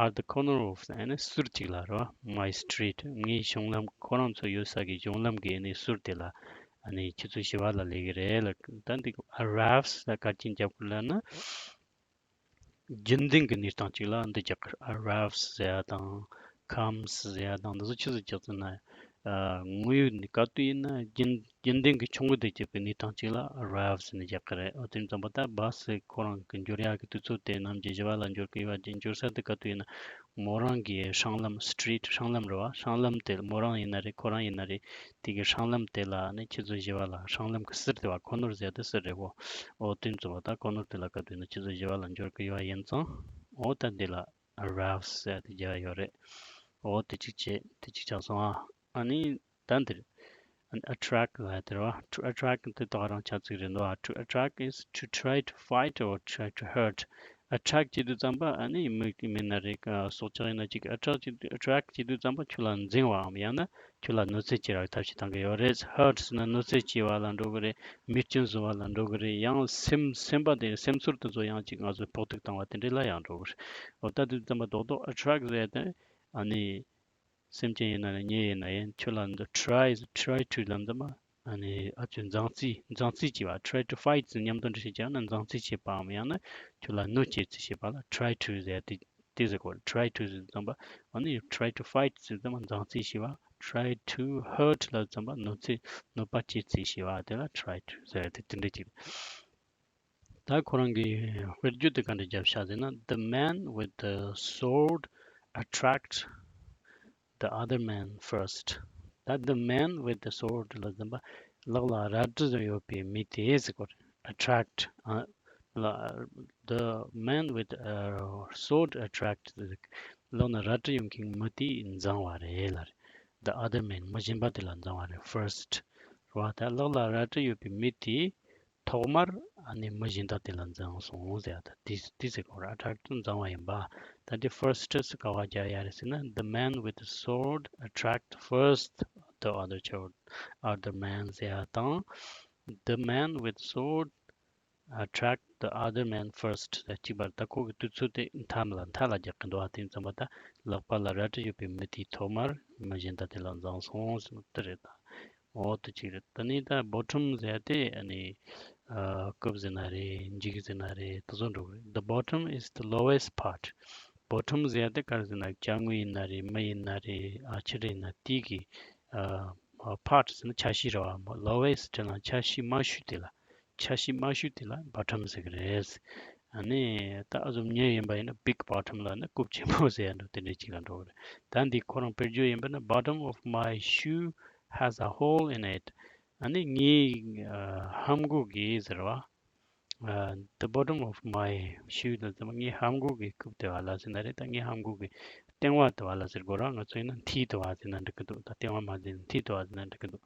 At the corner of ཟེར་ན་ཟུར་གཅིག་ལ་རེད་བ། My street ངའི་གཞུང་ལམ། ཁོ་རང་ཚོ་ཡོད་ས་གི་གཞུང་ལམ་གྱི་ཨ་ནི་ཟུར་དེ་ལ་ཨ་ནི་ཆུ་ཚོད་བཞི་པ་ལ་སླེབས་གི་རེད་ལབ། ད་འདི་arrives ལ་ག་རེ་བྱས་རྒྱབ་དགོས་ལབ་ན། རྒྱུན་ལྡན་གྱི་གནས་སྟངས་གཅིག་ལ་འདི་རྒྱག་གི་རེད། arrives ཟེར་ཡ་དང་comes ཟེར་ཡ་དང་འདི་ཚོ་ཆི་ཟིག་རྒྱག་ཟེར་ན། ཨ། དངོས་ཡོད་ནི་ག་དུས་ཡིན་ན་རྒྱུན་རྒྱུན་ལྡན་གྱི་ཆུང་ངུ་དེ་གཅིག་པའི་གནས་སྟངས་གཅིག་ལ་arrives ནས་རྒྱག་གི་རེད། འོ་དེ་ཙམ་པ་ད་bus ཁོ་རང་གི་འབྱོར་ཡག་གི་དུས་ཚོད་དེ་ནམ་གྱི་བཞི་པ་ལ་འབྱོར་གི་ཡོད་པ་ཅིག་འབྱོར་ས་དེ་ག་དུས་ཡིན་ན་མོ་རང་གི་སྲང་ལམ། street སྲང་ལམ་རེད་བ། སྲང་ལམ་དེ་མོ་རང་ཡིན་ན་རེད། ཁོ་རང་ཡིན་ན་རེད། དེ་གི་སྲང་ལམ་དེ་ལ་ནི་ཆུ་ཚོད་བཞི་པ་ལ་སྲང་ལམ་གི་ཟུར་དེ་བ། corner ཟེར་དེ་ཟུར་རེད་བོ། འོ་དེ་ཙམ་པ་ད་corner དེ་ལ་ག་དུས་ཡིན་ན་ཆུ་ཚོད་བཞི་པ་ལ་འབྱོར་གི་ཡོད་པ་ཡིན་ཙང་། འོ་ད་འདི་ལ་arrives ཟེར་དེ་རྒྱག་ཡོད་རེད། འོ་དེ་གཅིག་བྱས། དེ་གཅིག་ཆགས་སོང་ཨ། ཨ་ནི་ད་འདིར། attract ལབ་དེ་རེད་བ། To attract དེ་ད་ག་རང་བྱ་ཚིག་རེད་འདུག to attract is to try to fight or try to hurt. Attract བྱེད་དུས་ཙམ་པ་ཨ་ནི་མི་མི་ན་རེ་སྲོག་ཆགས་ཡིན་ན་ཅིག་attract བྱེད་དུས་attract བྱེད་དུས་ཙམ་པ་ཁྱོད་ལ་འཛིང་བའམ་ཡང་ན་ཁྱོད་ལ་གནོད་འཚེ་བྱེད་རག་ཐབས་ཤེས་གཏང་གི་ཡོད་རེད། Hurt ཟེར་ན་གནོད་འཚེ་བྱེད་པ་ལ་འགྲོ་གི་རེད། མི་སྐྱོན་བཟོ་བ་ལ་འགྲོ་གི་རེད། ཡང་སེམས་སེམས་པ་དེ་སེམས་ཚོར་དེ་ཚོ་ཡང་ཅིག་ང་ཚོས་ཕོག་ཐུག་བཏང་བ་དེ་འདྲ་ལ་ཡང་འགྲོ་གི་རེད། འོ་ད་དུས་ཙམ་པ་རྡོག་རྡོག་attract ཟེར་ཏེ་ཨ་ནི་སེམས་ཅན་ཡིན་ན་ཡང་མི་ཡིན་ན་ཡང་ཁྱོད་ལ་འདི་try try to ལབ་ཙམ་པ་ཨ་ནི་ཨ་ཅོ་འཛིང་རྩིས་འཛིང་རྩིས་བྱེད་པ། Try to fight ཟེར་མཉམ་དུ་འབྲི་ཤེས་ཀྱང་ན་འཛིང་རྩིས་བྱེད་པའམ་ཡང་ན་ཁྱོད་ལ་གནོད་བྱེད་རྩིས་བྱེད་པ་ལ་try to ཟེར་ཏེ། དེ་ཟེར་གོ། Try to ཟེར་ཙམ་པ་ཨ་ནི་try to fight ཟེར་ཙམ་པ་འཛིང་རྩིས་བྱེད་པ། Try to hurt ལབ་ཙམ་པ་གནོད་འཚེ་གནོད་པ་བྱེད་རྩིས་བྱེད་པ་དེ་ལ་try to ཟེར་ཏེ་དེ་འདྲ་ཅིག་ད་ཁོ་རང་གི་དཔེར་བརྗོད་དེ་ག་འདྲ་བརྒྱབ་ཤག་ཟེར་ན། The man with the sword attract the other man first. ད་the man with the sword ལབ་ཙམ་པ་ལག་ལ་རལ་གྲི་བཟུང་ཡོད་པའི་མི་དེ་ཟེར་གོ། Attract ཨ་ལ། The man with a sword attract ལག་ན་རལ་གྲི་ཡོད་མཁན་མི་དེ་འཛིང་བ་རེད་ལབ་རེད། The other man མི་གཞན་པ་དེ་ལ་འཛིང་བ་རེད། First རེད་བ། ད་ལག་ལ་རལ་གྲི་ཡོད་པའི་མི་དེ་ཐོག་མར་ཨ་ནི་མི་གཞན་དག་དེ་ལ་འཛིང་སོང་ཟེར་ཡ། ད་དེ་དེ་ཟེར་གོ་ར། Attract འཛིང་བ་ཡིན་པ། ད་དེ་first སུ་ག་བ་རྒྱག་ཡ་རེད་ཟེར་ན། The man with the sword attract first the other child, other man ཟེར་ཡ་དང་། The man with sword attract the other man first ཟེར་གཅིག་པར་ད་ཁོ་གི་དུས་ཚོད་དེ་མཐའ་མ་ལ་མཐའ་ལ་རྒྱག་གི་འདུག་ཨ། དེ་ཙམ་པ་ད་ལག་པ་ལ་རལ་གྲི་ཡོད་པའི་མི་དེ་ཐོག་མར་མི་གཞན་དག་དེ་ལ་འཛིང་སོང་ཟེར་ན་དེ་རེད་ད། འོ་དེ་གཅིག་རེད། ད་ནི་ད་bottom ཟེར་ཏེ་ཨ་ནི་ཨ་རྐུབ་ཟེར་ན་རེད། མཇུག་ཟེར་ན་རེད། དེ་ཚོ་འགྲོ་གི་རེད། The bottom is the lowest part. Bottom ཟེར་ཏེ་ག་རེ་ཟེར་ན་ལྕགས་དངོས་ཡིན་ན་རེད། མི་ཡིན་ན་རེད། ཨ་ཆི་རེད་ན་དེ་གི་ཨ་part ཟེར་ན་ཆ་ཤས་རེད་བ། lowest ན་ཆ་ཤས་དམའ་ཤོས་དེ་ལ་ཆ་ཤས་དམའ་ཤོས་དེ་ལ་bottom ཟེར་གི་རེད། ཨ་ནི་ད་ཨ་ཟུམ་ཉེ་ཡིན་པ་ཡིན་ན་big bottom ལ་ནི་རྐུབ་ཆེན་པོ་ཟེར་ཡ་འགྲོ་དེ་འདྲའི་ཅིག་ལ་འགྲོ་གི་རེད། ད་འདི་ཁོ་རང་དཔེར་བརྗོད་ཡིན་པ་ན། Bottom of my shoe has a hole in it. ཨ་ནི་ངའི་ཨ་ལྷམ་གོག་གི་ཟེར་བ། ཨ་the bottom of my shoe ལ་ཟེར་བ་ངའི་ལྷམ་གོག་གི་རྐུབ་དེ་བ་ལ་ཟེར་ན་རེད། ད་ངའི་ལྷམ་གོག་གི་སྟེང་བ་དེ་བ་ལ་ཟེར་དགོས་ར། ང་ཚོ་ཡིན་ན་མཐིལ་དེ་བ་ཟེར་ན་འགྲིག་གི་འདུག་ད་སྟེང་བ་མ་ཟེར་ན་མཐིལ་དེ་བ་ཟེར་ན་འགྲིག་གི་འདུག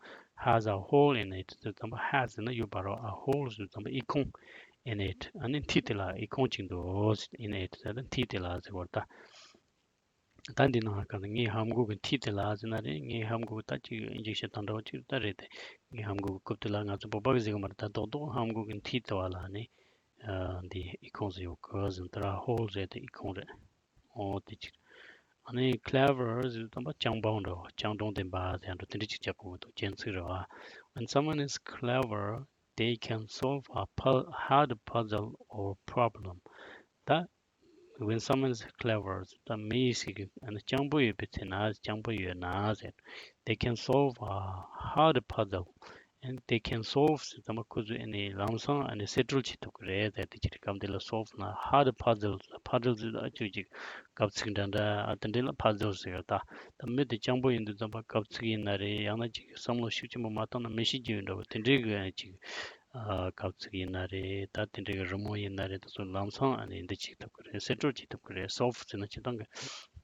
Has a hole in it ཟེར་ཙམ་པ་has ཟེར་ན་ཡོད་པ་རེད། A hole ཟེར་ཙམ་པ་ཨི་ཁུང་། In it ཨ་ནི་མཐིལ་དེ་ལ་ཨི་ཁུང་གཅིག་འདུག In it ཟེར་ན་མཐིལ་དེ་ལ་ཟེར་བ་རེད་ད། ད་འདི་ནང་ག་ངའི་ལྷམ་གོག་གི་མཐིལ་དེ་ལ་ཟེར་ན་རེད། ངའི་ལྷམ་གོག་ད་ཅིག་ཨིན་ཇེག་ཤན་དང་འདྲ་བོ་ཅིག་ད་རེད་དེ། ངའི་ལྷམ་གོག་གི་རྐུབ་དེ་ལ་ང་ཚོ་བོད་པ་གི་ཟེར་གི་མ་རེད། ད་རྡོག་རྡོག་ལྷམ་གོག་གི་མཐིལ་དེ་བ་ལ་ནི་ཨ་འདི་ཨི་ཁུང་ཟེར་ཡོད་གི་ཟེར་ན་དེ་ར་hole ཟེར་དེ་ཨི་ཁུང་རེད། འོ་དེ་ཅིག་ཨ་ནི་clever ཟེར་དུས་ཙམ་པ་སྤྱང་པོ་འདྲ་བོ་སྤྱང་གྲུང་ལྡན་པ་ཟེར་འདྲ་དེ་འདྲ་ཅིག་བྱ་དགོས་འདུག་རྒྱན་ཚིག་རེད་བ། When someone is clever, they can solve a pu- hard puzzle or problem. ད་When someone is clever ད་མི་ཞིག་གི་ཨ་ནི་སྤྱང་པོ་ཡོད་པའི་ཚེ་ན་སྤྱང་པོ་ཡོད་ན་ཟེར། They can solve a hard puzzle and they can solve ཟེར་ཙམ་པ་ཁོ་ཚོས་ཨ་ནི་ལམ་སང་ཨ་ནི་སེལ་འགྲོ་བྱེད་ཐུབ་ཀྱི་རེད་ཟེར། དེ་ཅི་རེད། སྐབས་འདི་ལ་solve ན་hard puzzle puzzle ཟེར་ད་ཅིག་ཅིག་དཀའ་ཚེགས་འདྲ་འདྲ་ཨ་དེ་འདྲ་ལ་puzzle ཟེར་ཡོད་ད། ད་མི་དེ་སྤྱང་པོ་ཡིན་དུས་ཙམ་པ་དཀའ་ཚེགས་ཡིན་ན་རེད། ཡང་ན་ཅིག་བསམ་བློ་ཤུགས་ཆེན་པོ་མ་བཏང་ན་མི་ཤེས་ཀྱི་ཡོད་འདྲ་བོ་དེ་འདྲའི་གི་ཨ་ནི་ཅིག་ཨ་དཀའ་ཚེགས་ཡིན་ན་རེད། ད་དེ་འདྲའི་རི་མོ་ཡིན་ན་རེད། དེ་ཚོ་ལམ་སང་ཨ་ནི་འདི་བྱེད་ཐུབ་ཀྱི་རེད། སེལ་འགྲོ་བྱེད་ཐུབ་ཀྱི་རེད། solve ཟེར་ན་སྤྱིར་བཏང་གི་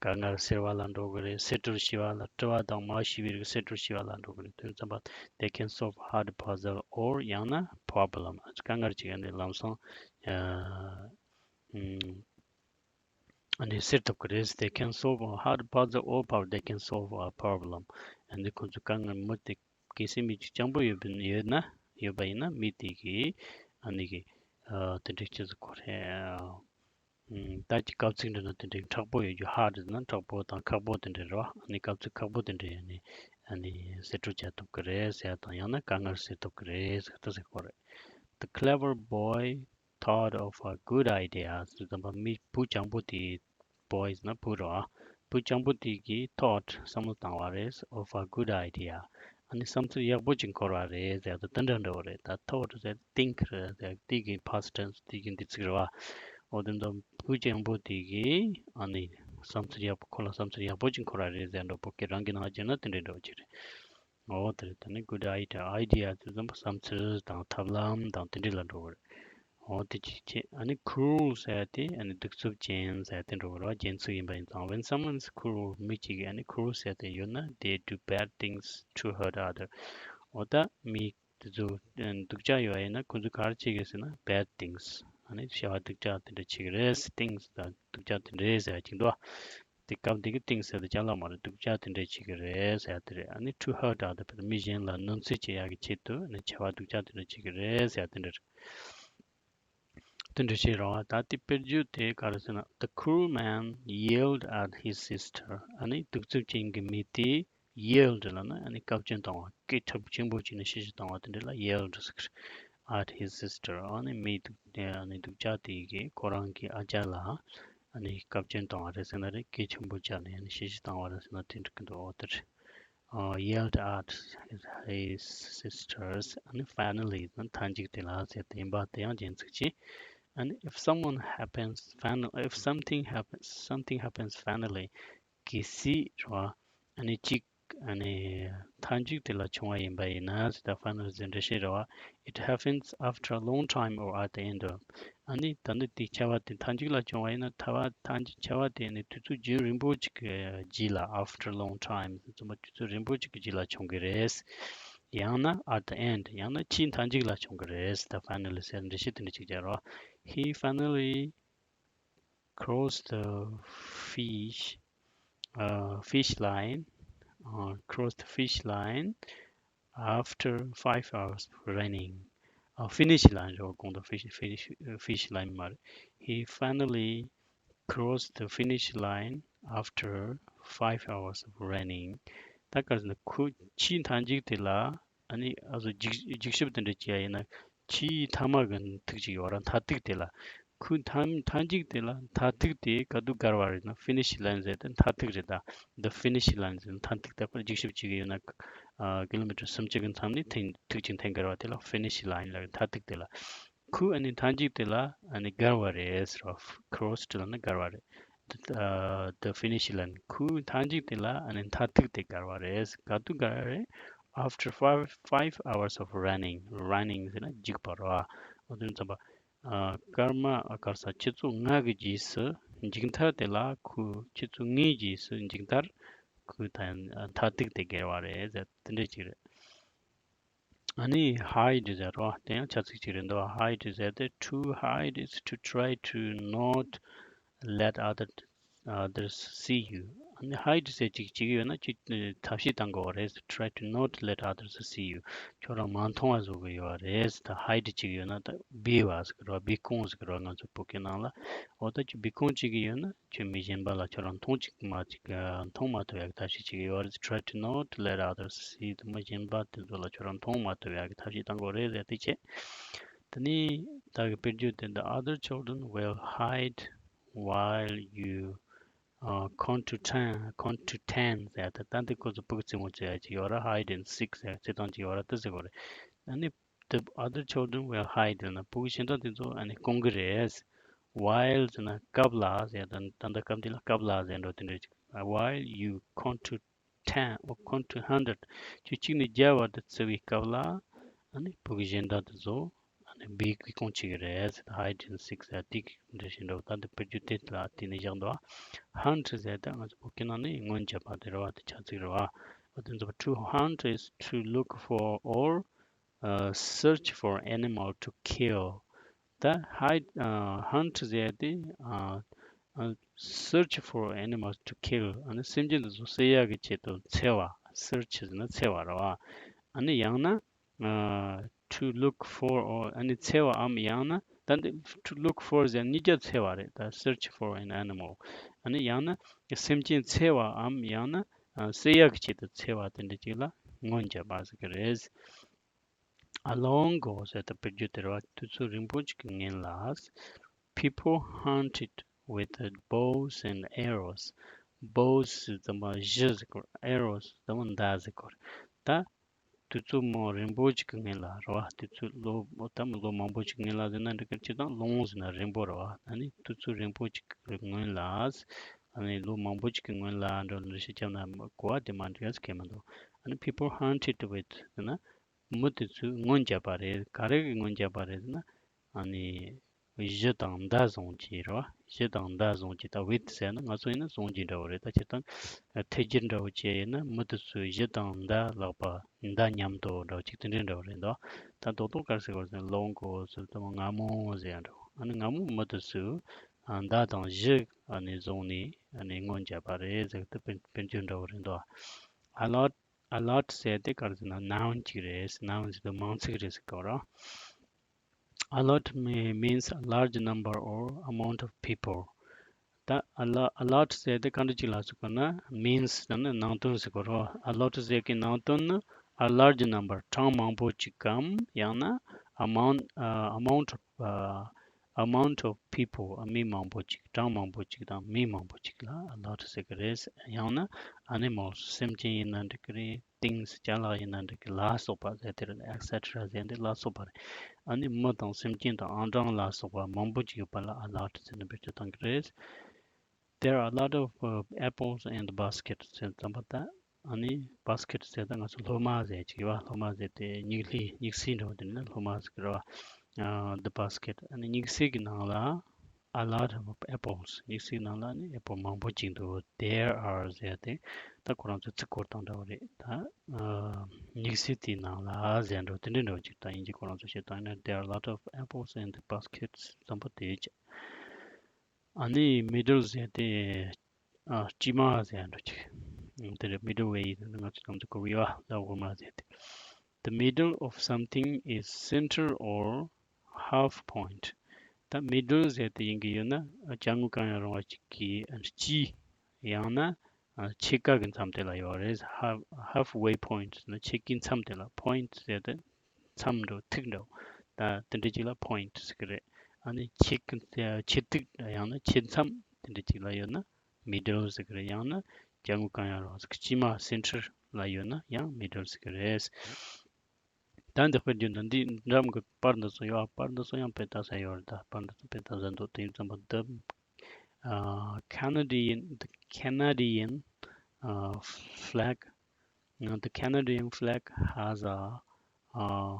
དཀའ་ངལ་སེལ་བ་ལ་འགྲོ་གི་རེད། སེལ་འགྲོ་བྱེད་པ་ལ་དྲི་བ་དང་མ་ཤེས་པའི་རིགས་སེལ་འགྲོ་བྱེད་པ་ལ་འགྲོ་གི་རེད། དེ་ཙམ་པ་they can solve hard puzzle or ཡང་ན་problem དཀའ་ངལ་ཅིག་ཨ་ནི་ལམ་སང་ཨ་ཨམ་ཨ་ནི་སེལ་ཐུབ་ཀྱི་རེད། They can solve a hard puzzle or power they can solve a problem. ཨ་ནི་ཁོ་ཚོ་དཀའ་ངལ་མི་དེ་གལ་སྲིད་མི་གཅིག་སྤྱང་པོ་ཡོད་པ་ཡོད་ན་ཡོད་པ་ཡིན་ན་མི་དེ་གིས་ཨ་ནི་གི་ཨ་དེ་འདྲའི་ཅི་ཟེར་དགོས་རེད། ཨ་ད་ཅིག་དཀའ་ཚེགས་འདྲ་ན་དེ་འདྲའི་མཁྲེགས་པོ་ཡོད་རྒྱུ། hard ཟེར་ན་མཁྲེགས་པོ་དང་ཁག་པོ་དེ་འདྲ་རེད་བ། ཨ་ནི་དཀའ་ཚེགས་ཁག་པོ་དེ་འདྲ་ཡོད་ནི་ཨ་ནི་སེལ་འགྲོ་བྱ་ཐུབ་ཀྱི་རེད་ཟེར་ཡ་དང་ཡང་ན་དཀའ་ངལ་སེལ་ཐུབ་ཀྱི་རེད་ཟེར་ད་ཟེར་དགོས་རེད། The clever boy thought of a good idea ཟེར་ཙམ་པ་མི་བུ་སྤྱང་པོ་དེ་boy ཟེར་ན་བུ་རེད་བ། བུ་སྤྱང་པོ་དེ་གིས་thought བསམ་བློ་བཏང་བ་རེད། of a good idea ཨ་ནི་བསམ་ཚུལ་ཡག་པོ་ཅིག་འཁོར་བ་རེད་ཟེར་ཡ་དང་དེ་འདྲ་འདྲ་བོ་རེད། ད་thought ཟེར་think རེད་ཟེར་དེ་གི་past tense དེ་གི་འདི་ཚིག་རེད་བ། འོ་དེ་འདྲ་བུ་སྤྱང་པོ་དེ་གིས་ཨ་ནི་བསམ་ཚུལ་ཡག་པོ་ཁོ་ལ་བསམ་ཚུལ་ཡག་པོ་ཅིག་འཁོར་བ་རེད་ཟེར་འདྲ་བོད་སྐད་རང་གི་ནང་བརྗོད་ན་དེ་འདྲ་འདྲ་བོ་ཅིག་རེད། འོ་དེ་རེད། ད་ནི་good idea idea དེ་ཙམ་པ་བསམ་ཚུལ་དང་ཐབས་ལམ་དང་དེ་འདྲ་ལ་འགྲོ་བ་རེད། འོ་དེ་གཅིག་བྱས། ཨ་ནི་cruel ཟེར་ཡ་དེ་ཨ་ནི་གདུག་རྩུབ་ཅན་ཟེར་ཡ་དེ་འགྲོ་བ་རེད་བ། རྒྱན་ཚིག་ཡིན་པ་ཡིན་ཙང་། When someone is cruel མི་གཅིག་གིས་ཨ་ནི་cruel ཟེར་ཡ་དེ་ཡོད་ན་they do bad things to hurt other. འོ་ད་མི་དེ་ཚོ་སྡུག་ཅག་ཡོད་ཡིན་ན་ཁོ་ཚོ་ག་རེ་བྱེད་ཀྱི་ཟེར་ན་bad things། ཨ་ནི་བྱ་བ་སྡུག་ཅག་དེ་འདྲ་བྱེད་ཀྱི་རེད། things དང་སྡུག་ཅག་དེ་འདྲ་རེད་ཟེར་ཡ་ཅིག་འདུག་ཨ། དེ་སྐབས་འདི་གི་things ཟེར་དེ་ཅ་ལག་མ་རེད། སྡུག་ཅག་དེ་འདྲ་བྱེད་ཀྱི་རེད་ཟེར་ཡ་དེ་རེད། ཨ་ནི་to hurt other people མི་གཞན་ལ་གནོད་འཚེ་བྱེད་ཡ་གི་ཆེད་དུ་ཨ་ནི་བྱ་བ་སྡུག་ཅག་དེ་འདྲ་བྱེད་ཀྱི་རེད་ཟེར་ཡ་དེ་འདྲ་རེད། དེ་འདྲ་བྱེད་རོགས། ད་དེ་དཔེར་བརྗོད་དེ་ག་རེ་ཟེར་ན། The cruel man yelled at his sister. ཨ་ནི་གདུག་རྩུབ་ཅན་གྱི་མི་དེས་yelled ལབ་ན་ཨ་ནི་བཀའ་བཀྱོན་བཏང་བ། སྐད་ཁྲ་ཆེན་པོ་བྱས་ནས་བཤད་བཤད་བཏང་བ་དེ་འདྲ་ལ་yelled ཟེར་གི་རེད། At his sister. ཨ་ནི་མི་སྡུག་ཨ་ནི་སྡུག་ཅག་དེ་གིས་ཁོ་རང་གི་ཨ་ཅག་ལ་ཨ་ནི་བཀའ་བཀྱོན་བཏང་བ་རེད་ཟེར་ན་རེད། སྐད་ཆེན་པོ་བྱས་ནས་ཨ་ནི་བཤད་བཤད་བཏང་བ་རེད་ཟེར་ན་དེ་འགྲིག་གི་འདུག་འོ་དེ་རེད། uh, yelled at his, his sisters. ཨ་ནི་finally ནི་མཐའ་མཇུག་དེ་ལ་ཟེར་དེ་ཡིན་པ་དེ་ཡང་རྒྱན་ཚིག་ཅིག And if someone happens, final, if something happens, something happens finally, གལ་སྲིད་རེད་བ། ཨ་ནི་གཅིག་ཨ་ནི་མཐའ་མཇུག་དེ་ལ་བྱུང་བ་ཡིན་པ་ཡིན་ན་ཟེར་ད་finally ཟེར་འགྲེལ་བཤད་རེད་བ། It happens after a long time or at the end of. ཨ་ནི་ད་ནི་དེ་ཁྱབ་པ་དེ་མཐའ་མཇུག་ལ་བྱུང་བ་ཡིན་ན་ཐ་བ་མཐའ་མཇུག་ཁྱབ་པ་དེ་ནི་དུས་ཚོད་རྒྱུན་རིང་པོ་ཅིག་གི་རྗེས་ལ། After a long time ཟེར་ཙམ་པ་དུས་ཚོད་རིང་པོ་ཅིག་གི་རྗེས་ལ་བྱུང་གི་རེད། ཡང་ན་at the end ཡང་ན་ཆེས་མཐའ་མཇུག་ལ་བྱུང་གི་རེད། ད་finally ཟེར་འགྲེལ་བཤད་དེ་འདྲ་ཅིག་རྒྱག་རོགས། He finally crossed the fish, uh, fish line, uh, crossed the fish line after five hours of running. Uh, finish line རེད་གོང་དུ་fish, fish, uh, fish line མ་རེད། He finally crossed the finish line after five hours of running. ད་ག་རེ་ཟེར་ན་ཁོ་ཆེས་མཐའ་མཇུག་དེ་ལ་ཨ་ནི་ཨ་ཟོ་འཇིགས་འཇིགས་ཞིབ་དེ་འདྲ་བྱས་ཡིན་ན་ཆེས་མཐའ་མ་གི་ཐིག་ཅིག་ཡོད་ར། མཐའ་ཐིག་དེ་ལ། ཁོའི་མཐའ་མཐའ་མཇུག་དེ་ལ་མཐའ་ཐིག་དེ་ག་དུས་བརྒལ་བ་རེད་ན་finish line ཟེར་ཏེ་མཐའ་ཐིག་རེད་ད། The finish line ཟེར་མཐའ་ཐིག་ད་ཁོ་འཇིགས་ཞིབ་བྱེད་ཀྱི་ཡོད་ན་ཀི་ལོ་མི་ཊར་སུམ་ཅུ་གི་མཚམས་ནས་ཐིག་ཐིག་ཅིག་འཐེན་བརྒལ་བ་དེ་ལ་finish line ལབ། མཐའ་ཐིག་དེ་ལ། ཁོའི་ཨ་ནི་མཐའ་མཇུག་དེ་ལ་ཨ་ནི་བརྒལ་བ་རེད་ཟེར་བ། crossed ལབ་ན་བརྒལ་བ་རེད། The, uh, the finish line ཁོའི་མཐའ་མཇུག་དེ་ལ་ཨ་ནི་མཐའ་ཐིག་དེ་བརྒལ་བ་རེད། ག་དུས་བརྒལ་བ་རེད། After five, five hours of running. Running ཟེར་ན་འཇུག་པ་རེད་བ། འོ་དེ་ཙམ་པ། ཨ་སྐར་མ་ཨ་གར་ས་ཆུ་ཚོད་ལྔ་གི་རྗེས་སུ་མཇུག་མཐར་དེ་ལ་ཁོའི་ཆུ་ཚོད་ལྔའི་རྗེས་སུ་མཇུག་མཐར་ཁོའི་ད་མཐའ་ཐིག་དེ་བརྒལ་བ་རེད་ཟེར་དེ་འདྲ་ཅིག་རེད། ཨ་ནི་hide ཟེར་རོ། དེ་ཡང་བྱ་ཚིག་ཅིག་རེད་འདུག hide ཟེར་ཏེ། To hide is to try to not let other, others see you. ཨ་ནི་hide ཟེར་ཅིག་ཅིག་ཡོད་ན་ཅིག་ཐབས་ཤེས་བཏང་དགོས་པ་རེད། Try to not let others see you. ཁྱོད་རང་མ་མཐོང་བ་བཟོ་གི་ཡོད་པ་རེད། ད་hide ཅིག་ཡོད་ན་ད་སྦས་པ་ཟེར་གི་རེད་བ། སྦས་སྐུང་ཟེར་གི་རེད་བ་ང་ཚོ་བོད་སྐད་ནང་ལ། འོ་ད་ཅིག་སྦས་སྐུང་བྱེད་ཀྱི་ཡོད་ན་ཁྱོད་མི་གཞན་པ་ལ་ཁྱོད་རང་མཐོང་ཅིག་མ་ཅིག་མཐོང་མ་ཐུབ་ཡག་གི་ཐབས་ཤེས་བྱེད་ཀྱི་ཡོད་རེད། Try to not let others see. དུ་མི་གཞན་པ་དེ་ཚོ་ལ་ཁྱོད་རང་མཐོང་མ་ཐུབ་ཡག་གི་ཐབས་ཤེས་བཏང་དགོས་རེད་ཟེར་དེ་བྱས། དེ་ནས་ད་གི་དཔེར་བརྗོད་དེ། The other children will hide while you, uh, contend, contend ཟེར་ཡ་ད་ད་འདི་ཁོ་ཚོ་ཕྲུ་གུ་རྩེད་མོ་རྩེ་ཡ་ཅིག་ཡོད་ར། Hide and seek ཟེར་རྩེད་སྟངས་ཅིག་ཡོད་ར། དེ་ཟེར་དགོས་རེད། ཨ་ནི་the other children will hide ལབ་ན་ཕྲུ་གུ་གཞན་དག་དེ་ཚོ་ཨ་ནི་སྐུང་གི་རེད། While ཟེར་ན་སྐབས་ལ་ཟེར། ད་ད་ལྟ་སྐབས་འདི་ལ་སྐབས་ལ་ཟེར་འགྲོ་དེ་འདྲ་ཅིག While you count to ten or count to hundred. ཁྱོད་གཅིག་ནས་བརྒྱ་བར་དུ་བརྩི་བའི་སྐབས་ལ་ཨ་ནི་ཕྲུ་གུ་གཞན་དག་དེ་ཚོ་ཨ་ནི་སྦས་སྐུང་བྱེད་ཀྱི་རེད་ཟེར། Hide and seek ཟེར་དེ་གི་འདྲ་ཞིག་འགྲོ། ད་འདི་དཔེར་བརྗོད་དེ་ལ་དེ་ནས་བཞག་འདུག Hunt ཟེར་ད་ང་ཚོ་བོད་སྐད་ནང་ནས་རྔོན་རྒྱབ་པ་དེ་རེད་བ། དེ་བྱ་ཚིག་རེད་བ། འོ་དེ་ཚོ། To hunt is to look for or, uh, search for animal to kill. ད་hide, uh, hunt ཟེར་ཡ་དེ་uh, uh, search for animals to kill. ཨ་ནི་སེམས་ཅན་དེ་ཚོ་བསད་ཡག་གི་ཆེད་དུ་འཚོལ་བ། Search ཟེར་ན་འཚོལ་བ་རེད་བ། ཨ་ནི་ཡང་ན་uh, to look for or ཨ་ནི་འཚོལ་བའམ་ཡང་ན་ད་འདི་to look for ཟེར་ན་གཉིས་ཀ་འཚོལ་བ་རེད། ད་search for an animal. ཨ་ནི་ཡང་ན་སེམས་ཅན་འཚོལ་བའམ་ཡང་ན་ཨ་བསད་ཡག་གི་ཆེད་དུ་འཚོལ་བ་དེ་འདྲ་ཅིག་ལ་རྔོན་རྒྱབ་པ་ཟེར་གི་རེད། A long ago ཟེར་ད་དཔེར་བརྗོད་དེ་རེད་བ། དུས་ཚོད་རིང་པོ་ཅིག་གི་སྔོན་ལ། People hunted with bows and arrows. Bows ཟེར་ཙམ་པ་གཞུ་ཟེར་གོ། Arrows ཟེར་ཙམ་པ་མདའ་ཟེར་གོ། ད་དུས་ཚོད་མང་རིང་པོ་ཅིག་གི་སྔོན་ལ་རེད་བ། དུས་ཚོད་ལོ་ད་མི་ལོ་མང་པོ་ཅིག་གི་སྔོན་ལ་ཟེར་ན་འགྲིག་གི། སྤྱིར་བཏང་long ཟེར་ན་རིང་པོ་རེད་བ། ཨ་ནི་དུས་ཚོད་རིང་པོ་ཅིག་གི་སྔོན་ལ། ཨ་ནི་ལོ་མང་པོ་ཅིག་གི་སྔོན་ལ་འགྲོ་འགྲེལ་བཤད་བརྒྱབ་ན་གོ་བ་དེ་མ་འགྲིག་ཡ་ཟེར་གི་མི་འདུག་ཨ་ནི་people hunted with ཟེར་ན། མི་དེ་ཚོས་རྔོན་བརྒྱབ་པ་རེད། ག་རེ་གི་རྔོན་བརྒྱབ་པ་རེད་ཟེར་ན། ཨ་ནི་ གཞི་དང་མདའ་བཟུང་གི་རེད་བ། གཞི་དང་མདའ་བཟུང་གི། ད་with ཟེར་ན་ང་ཚོ་ཡིན་ན་བཟུང་གི་འདྲ་བོ་རེད། ད་སྤྱིར་བཏང་ཐལ་འགྱུར་འདྲ་བོ་བྱས་ཡིན་ན་མི་དེ་ཚོས་གཞི་དང་མདའ་ལག་པ་མདའ་མཉམ་དུ་འདྲ་བོ་ཅིག་དེ་འདྲའི་འདྲ་བོ་རེད་འདུག་ད་རྡོག་རྡོག་ག་རེ་ཟེར་དགོས་ཟེར་ན་long ago ཟེར་དུས་སྔ་མོ་ཟེར་ཡ་འདྲ་བོ། ཨ་ནི་སྔ་མོ་མི་དེ་ཚོས་ཨ་མདའ་དང་གཞི་ཨ་ནི་བཟུང་ནས་ཨ་ནི་སྔོན་བརྒྱབ་པ་རེད་ཟེར་དུས་དཔེར་དཔེར་བརྗོད་འདྲ་བོ་རེད་འདུག a lot a lot ཟེར་དེ་ག་རེ་ཟེར་ན་noun ཅིག་རེད། noun ཟེར་དུས་མིང་ཚིག་རེད་ཟེར་གི་རེད། A lot may- means a large number or amount of people. ད་a lo- a lot ཟེར་དེ་ག་འདྲ་ཅིག་ལ་ཟེར་གོ་ན་means ཟེར་ན་ནང་དོན་ཟེར་གོ་རོ། a lot ཟེར་གི་ནང་དོན་ནི་a large number གྲངས་མང་པོ་ཅིག་གམ། ཡང་ན་amount ཨ་amount of ཨ་amount of people ཨ་མི་མང་པོ་ཅིག་གྲངས་མང་པོ་ཅིག་དང་མི་མང་པོ་ཅིག་ལ་a lot ཟེར་གི་རེད། ཡང་ན་animals སེམས་ཅན་ཡིན་ན་འགྲིག་གི་རེད། things ཅ་ལག་ཡིན་ན་འགྲིག་གི། ལ་སོགས་པ་ཟེར་དེ་རེད། et cetera ཟེར་འདི་ལ་སོགས་པ་རེད། ཨ་ནི་མི་དང་སེམས་ཅན་དང་ཨང་གྲངས་ལ་སོགས་པ་མང་པོ་ཅིག་ཡོད་པ་ལ་a lot ཟེར་ནས་བེད་སྤྱོད་གཏང་གི་རེད། There are a lot of uh, apples in the basket ཟེར་ཙམ་པ་ད། ཨ་ནི་basket ཟེར་ད་ང་ཚོ་སློབ་མ་ཟེར་ཅིག་ཡོད་པ། སློབ་མ་ཟེར་དེ་སྙིགས་ལྷའི་སྙིགས་སའི་འདྲ་བོ་དེ་ནི་སློབ་མ་ཟེར་གི་རེད་བ། ཨ་the basket ཨ་ནི་སྙིགས་སའི་གི་ནང་ལ་a lot of apples སྙིགས་སའི་ནང་ལ་ནི་apple མང་པོ་ཅིག་འདུག There are ཟེར་ཏེ་ད་ཁོ་རང་ཚོ་ཚིག་སྐོར་དང་འདྲ་བོ་རེད། ད་ཨ་སྙིགས་སའི་དེའི་ནང་ལ་ཟེར་འགྲོ་དེ་འདྲའི་འདྲ་བོ་ཅིག་ད་དབྱིན་ཇི་ཁོ་རང་ཚོ་བཤད་སྟངས་ནི། There are a lot of apples in the basket ཙམ་པ་དེ་ཅི། ཨ་ནི་middle ཟེར་ཏེ་ཨ་དཀྱིལ་མ་ཟེར་འགྲོ་ཅིག་དེ་རེད། middle way ང་ཚོ་ནང་དུ་གོ་བའི་བ་ལ་འོ་མ་ཟེར་ཏེ། The middle of something is center or half point. ད་middle ཟེར་དེ་ཡིན་གྱི་ཡོད་ན་ཅ་དངོས་གང་ཡང་རུང་བ་ཅིག་གི་ཨ་ནི་དཀྱིལ། ཡང་ན་ཨ་ཕྱེད་ཀ་གི་མཚམས་དེ་ལ་ཡོད་རེད། half halfway point ཟེར་ན་ཕྱེད་ཀའི་མཚམས་དེ་ལ། point ཟེར་དེ་མཚམས་འགྲོ་ཐིག་འགྲོ། ད་དེ་འདྲ་ཅིག་ལ་point ཟེར་གི་རེད། ཨ་ནི་ཕྱེད་ཀ་ཕྱེད་ཐིག་ཡང་ན་ཕྱེད་མཚམས་དེ་འདྲ་ཅིག་ལ་ཡོད་ན་middle ཟེར་གི་རེད། ཡང་ན་ཅ་དངོས་གང་ཡང་རུང་བ་ཟེར་གི་དཀྱིལ་མ་center ལ་ཡོད་ན་ཡང་middle ཟེར་གི་རེད། ད་འདི་དཔེར་བརྗོད་འདི་འདི་འགྲམ་གྱི་པར་འདི་ཚོ་ཡོད། པར་འདི་ཚོ་ཡང་དཔེ་ལྟ་ས་ཡོད་རེད། ད་པར་འདི་ཚོ་དཔེ་ལྟ་ས་འདུག་དེ་ཡིན་ཙམ་པ་the uh, Canadian the Canadian uh, flag uh, the Canadian flag has a, a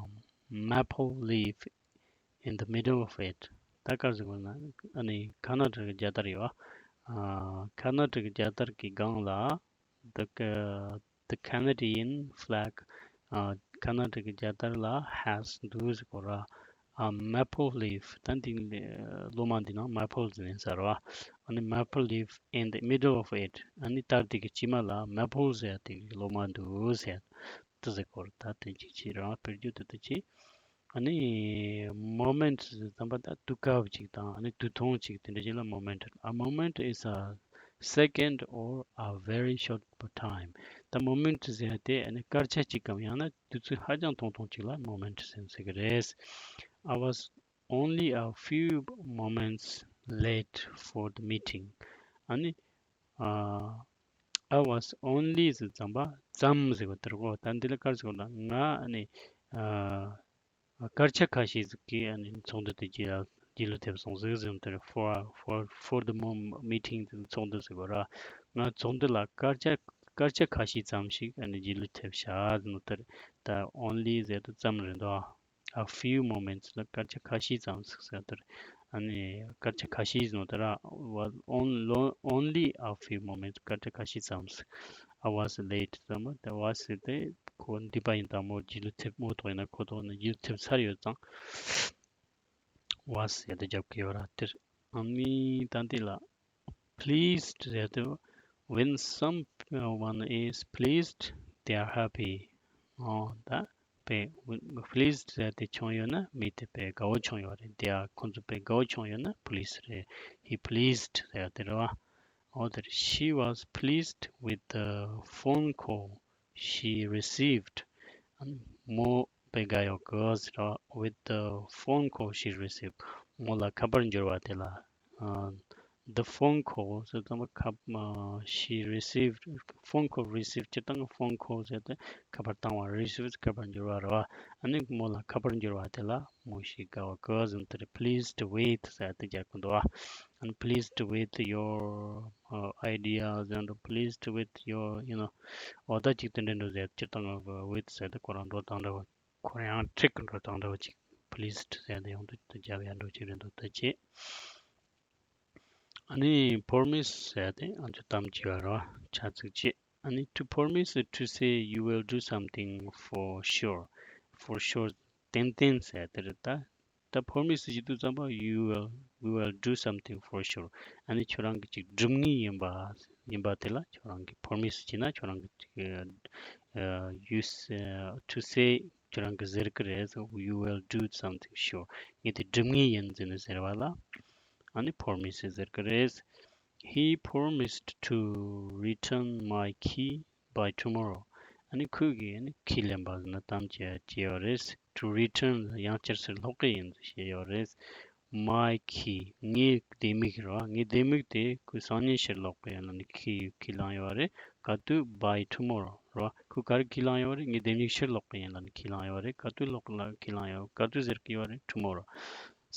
maple leaf in the middle of it. ད་ག་རེ་ཟེར་དགོས་ན་ཨ་ནི་ཁ་ན་ཌ་གི་རྒྱལ་དར་ཡོད། ཨ་ཁ་ན་ཌ་གི་རྒྱལ་དར་གི་སྒང་ལ་the uh, the Canadian flag ཨ་ཁ་ན་ཌ་གི་རྒྱལ་དར་ལ་has འདུག་ཟེར་གོ་ར། ཨ་maple leaf ད་འདི་ལོ་མ་འདི་ནང་maple ཟེར་ནས་ཟེར་བ། ཨ་ནི་maple leaf in the middle of it ཨ་ནི་དར་དེ་གི་དཀྱིལ་མ་ལ་maple ཟེར་དེ་གི་ལོ་མ་འདུག་ཟེར་དེ་ཟེར་གོ་ར། ད་དེ་གཅིག་བྱས་རང་དཔེར་བརྗོད་དེ་དེ་གཅིག་ཨ་ནི་moment ཟེར་ཙམ་པ་ད་དུས་སྐབས་ཅིག་དང་ཨ་ནི་དུས་ཐུང་ཅིག་དེ་འདྲ་ཅིག་ལ་moment. A moment is a second or a very short time. ད་moment ཟེར་ཡ་དེ་ཨ་ནི་སྐར་ཆ་གཅིག་གམ་ཡང་ན་དུས་ཚོད་ཧ་ཅང་ཐུང་ཐུང་ཅིག་ལ་moment ཟེར་ཟེར་གི་རེད། I was only a few moments late for the meeting. ཨ་ནི་ཨ་I was only ཟེར་ཙམ་པ་ཙམ་ཟེར་བ་དེར་གོ། ད་འདི་ལ་ག་རེ་ཟེར་གོ་ན་ང་ཨ་ནི་ཨ་སྐར་ཆ་ཁ་ཤས་ཟིག་གིས་ཨ་ནི་ཚོགས་འདུ་དེ་རྗེས་ལ་རྗེས་ལུས་ཐེབས་སོང་ཟིག་ཟེར་དེར་for for for the mo- meeting ཚོགས་འདུ་ཟེར་གོ་ར། ང་ཚོགས་འདུ་ལ་སྐར་ཆ་སྐར་ཆ་ཁ་ཤས་ཙམ་ཞིག་ཨ་ནི་རྗེས་ལུས་ཐེབས་ཤག་ཟེར་ནོ་དེར། ད་only ཟེར་དུས་ཙམ་རེད་འདུག a few moments ལ་སྐར་ཆ་ཁ་ཤས་ཙམ་ཟིག་ཟེར་དེར། ཨ་ནི་སྐར་ཆ་ཁ་ཤས་ཟེར་ནོ་དེ་ར། was on- only a few moments སྐར་ཆ་ཁ་ཤས་ཙམ་ཟིག I was late ཙམ་པ་དེ་was ཟེར་དེ་ཁོ་འདི་པ་ཡིན་དང་མོ་རྗེས་ལུས་ཐེབས་མོ་ཐོག་ཡིན་ན་ཁོ་ཐོག་ནས་རྗེས་ལུས་ཐེབས་ཚར་ཡོད་ཙང་was ཟེར་དེ་རྒྱབ་ཀྱི་ཡོད་ར་དེར། ཨ་ནི་ད་འདི་ལ་pleased ཟེར་དེ། When someone is pleased, they are happy. ཨོ་ད་པེ་pleased ཟེར་དེ་བྱུང་ཡོད་ན་མི་དེ་པེ་དགའ་བོ་བྱུང་ཡོད་རེད། དེ་ཡང་ཁོང་ཚོ་པེ་དགའ་བོ་བྱུང་ཡོད་ན་pleased རེད། He pleased ཟེར་དེ་རེད་བ། ཨོ་དེར། She was pleased with the phone call she received. ཨ་ནི་མོ་པེ་དགའ་ཡོད་གི་ཟེར་བ། With the phone call she received. མོ་ལ་ཁ་པར་འབྱོར་བ་དེ་ལ། ཨ་the phone call ཟེར་དུས་ཁ- ཨ་she received phone call received སྤྱིར་བཏང་phone call ཟེར་དེ་ཁ་པར་བཏང་བ། received ཁ་པར་འབྱོར་བ་རེད་བ། ཨ་ནི་མོ་ལ་ཁ་པར་འབྱོར་བ་དེ་ལ་མོ་ཞེ་དགའ་བ་གི་ཟེར་དེར། Pleased with ཟེར་དེ་རྒྱག་གི་འདུག་བ། And pleased with your uh, idea ཟེར་འགྲོ། Pleased with your you know འོ་ད་ཅིག་དེ་འདྲ་འགྲོ་ཟེར། སྤྱིར་བཏང་with ཟེར་དེ་ཁོ་རང་འགྲོ་སྟངས་འདྲ་བ། ཁོ་རང་ཡང་ཁྲིག་གི་འགྲོ་སྟངས་འདྲ་བ་ཅིག pleased ཟེར་ཏེ་ཡོང་དུས་དེ་རྒྱབ་ཡ་འགྲོ་ཅིག་རེད་འདུག་ད་ཅེ། ཨ་ནི་promise ཟེར་ཏེ་ཨ་ཚོ་གཏམ་བྱས་པ་རེད་བ། བྱ་ཚིག་ཅེ། ཨ་ནི to promise to say you will do something for sure. For sure ཏན་ཏན་ཟེར་དེ་རེད་ད། ད་promise བྱེད་དུས་ཙམ་པ you will, we will do something for sure. ཨ་ནི་ཁྱོད་རང་གི་ཅིག་སྒྲུབ་ངེས་ཡིན་པ་ཡིན་པ་དེ་ལ་ཁྱོད་རང་གི་promise བྱས་ན་ཁྱོད་རང་གི་ཅིག་ཨ་you say, to say ཁྱོད་རང་གི་ཟེར་གི་རེད། You will do something sure. ངས་དེ་སྒྲུབ་ངེས་ཡིན་ཟེར་ནས་ཟེར་བ་ལ་ཨ་ནི་promise ཟེར་གི་རེད། He promised to return my key by tomorrow. ཨ་ནི་ཁོས་གི་ཨ་ནི་ཁི་ལེན་པ་ཟེར་ན་གཏམ་བྱས་བྱས་ཡོད་རེད། To return ཡང་བསྐྱར་ཟེར་ལྷོག་གི་ཡིན་ཟེར་བཤད་ཡོད་རེད། My key ངའི་ལྡེ་མིག་རེད་བ། ངའི་ལྡེ་མིག་དེ་ཁོས་སང་ཉིན་ཕྱིར་ལོག་གི་ཡིན་ལབ་ནས་ཁས་ཁས་བླངས་ཡོད་རེད། ག་དུས་by tomorrow རེད་བ། ཁོས་ག་རེ་ཁས་བླངས་ཡོད་རེད། ངའི་ལྡེ་མིག་ཕྱིར་ལོག་གི་ཡིན་ལབ་ནས་ཁས་བླངས་ཡོད་རེད། ག་དུས་ལོག་ལ་ཁས་བླངས་ཡོད། ག་དུས་ཟེར་གི་ཡོད་རེད། Tomorrow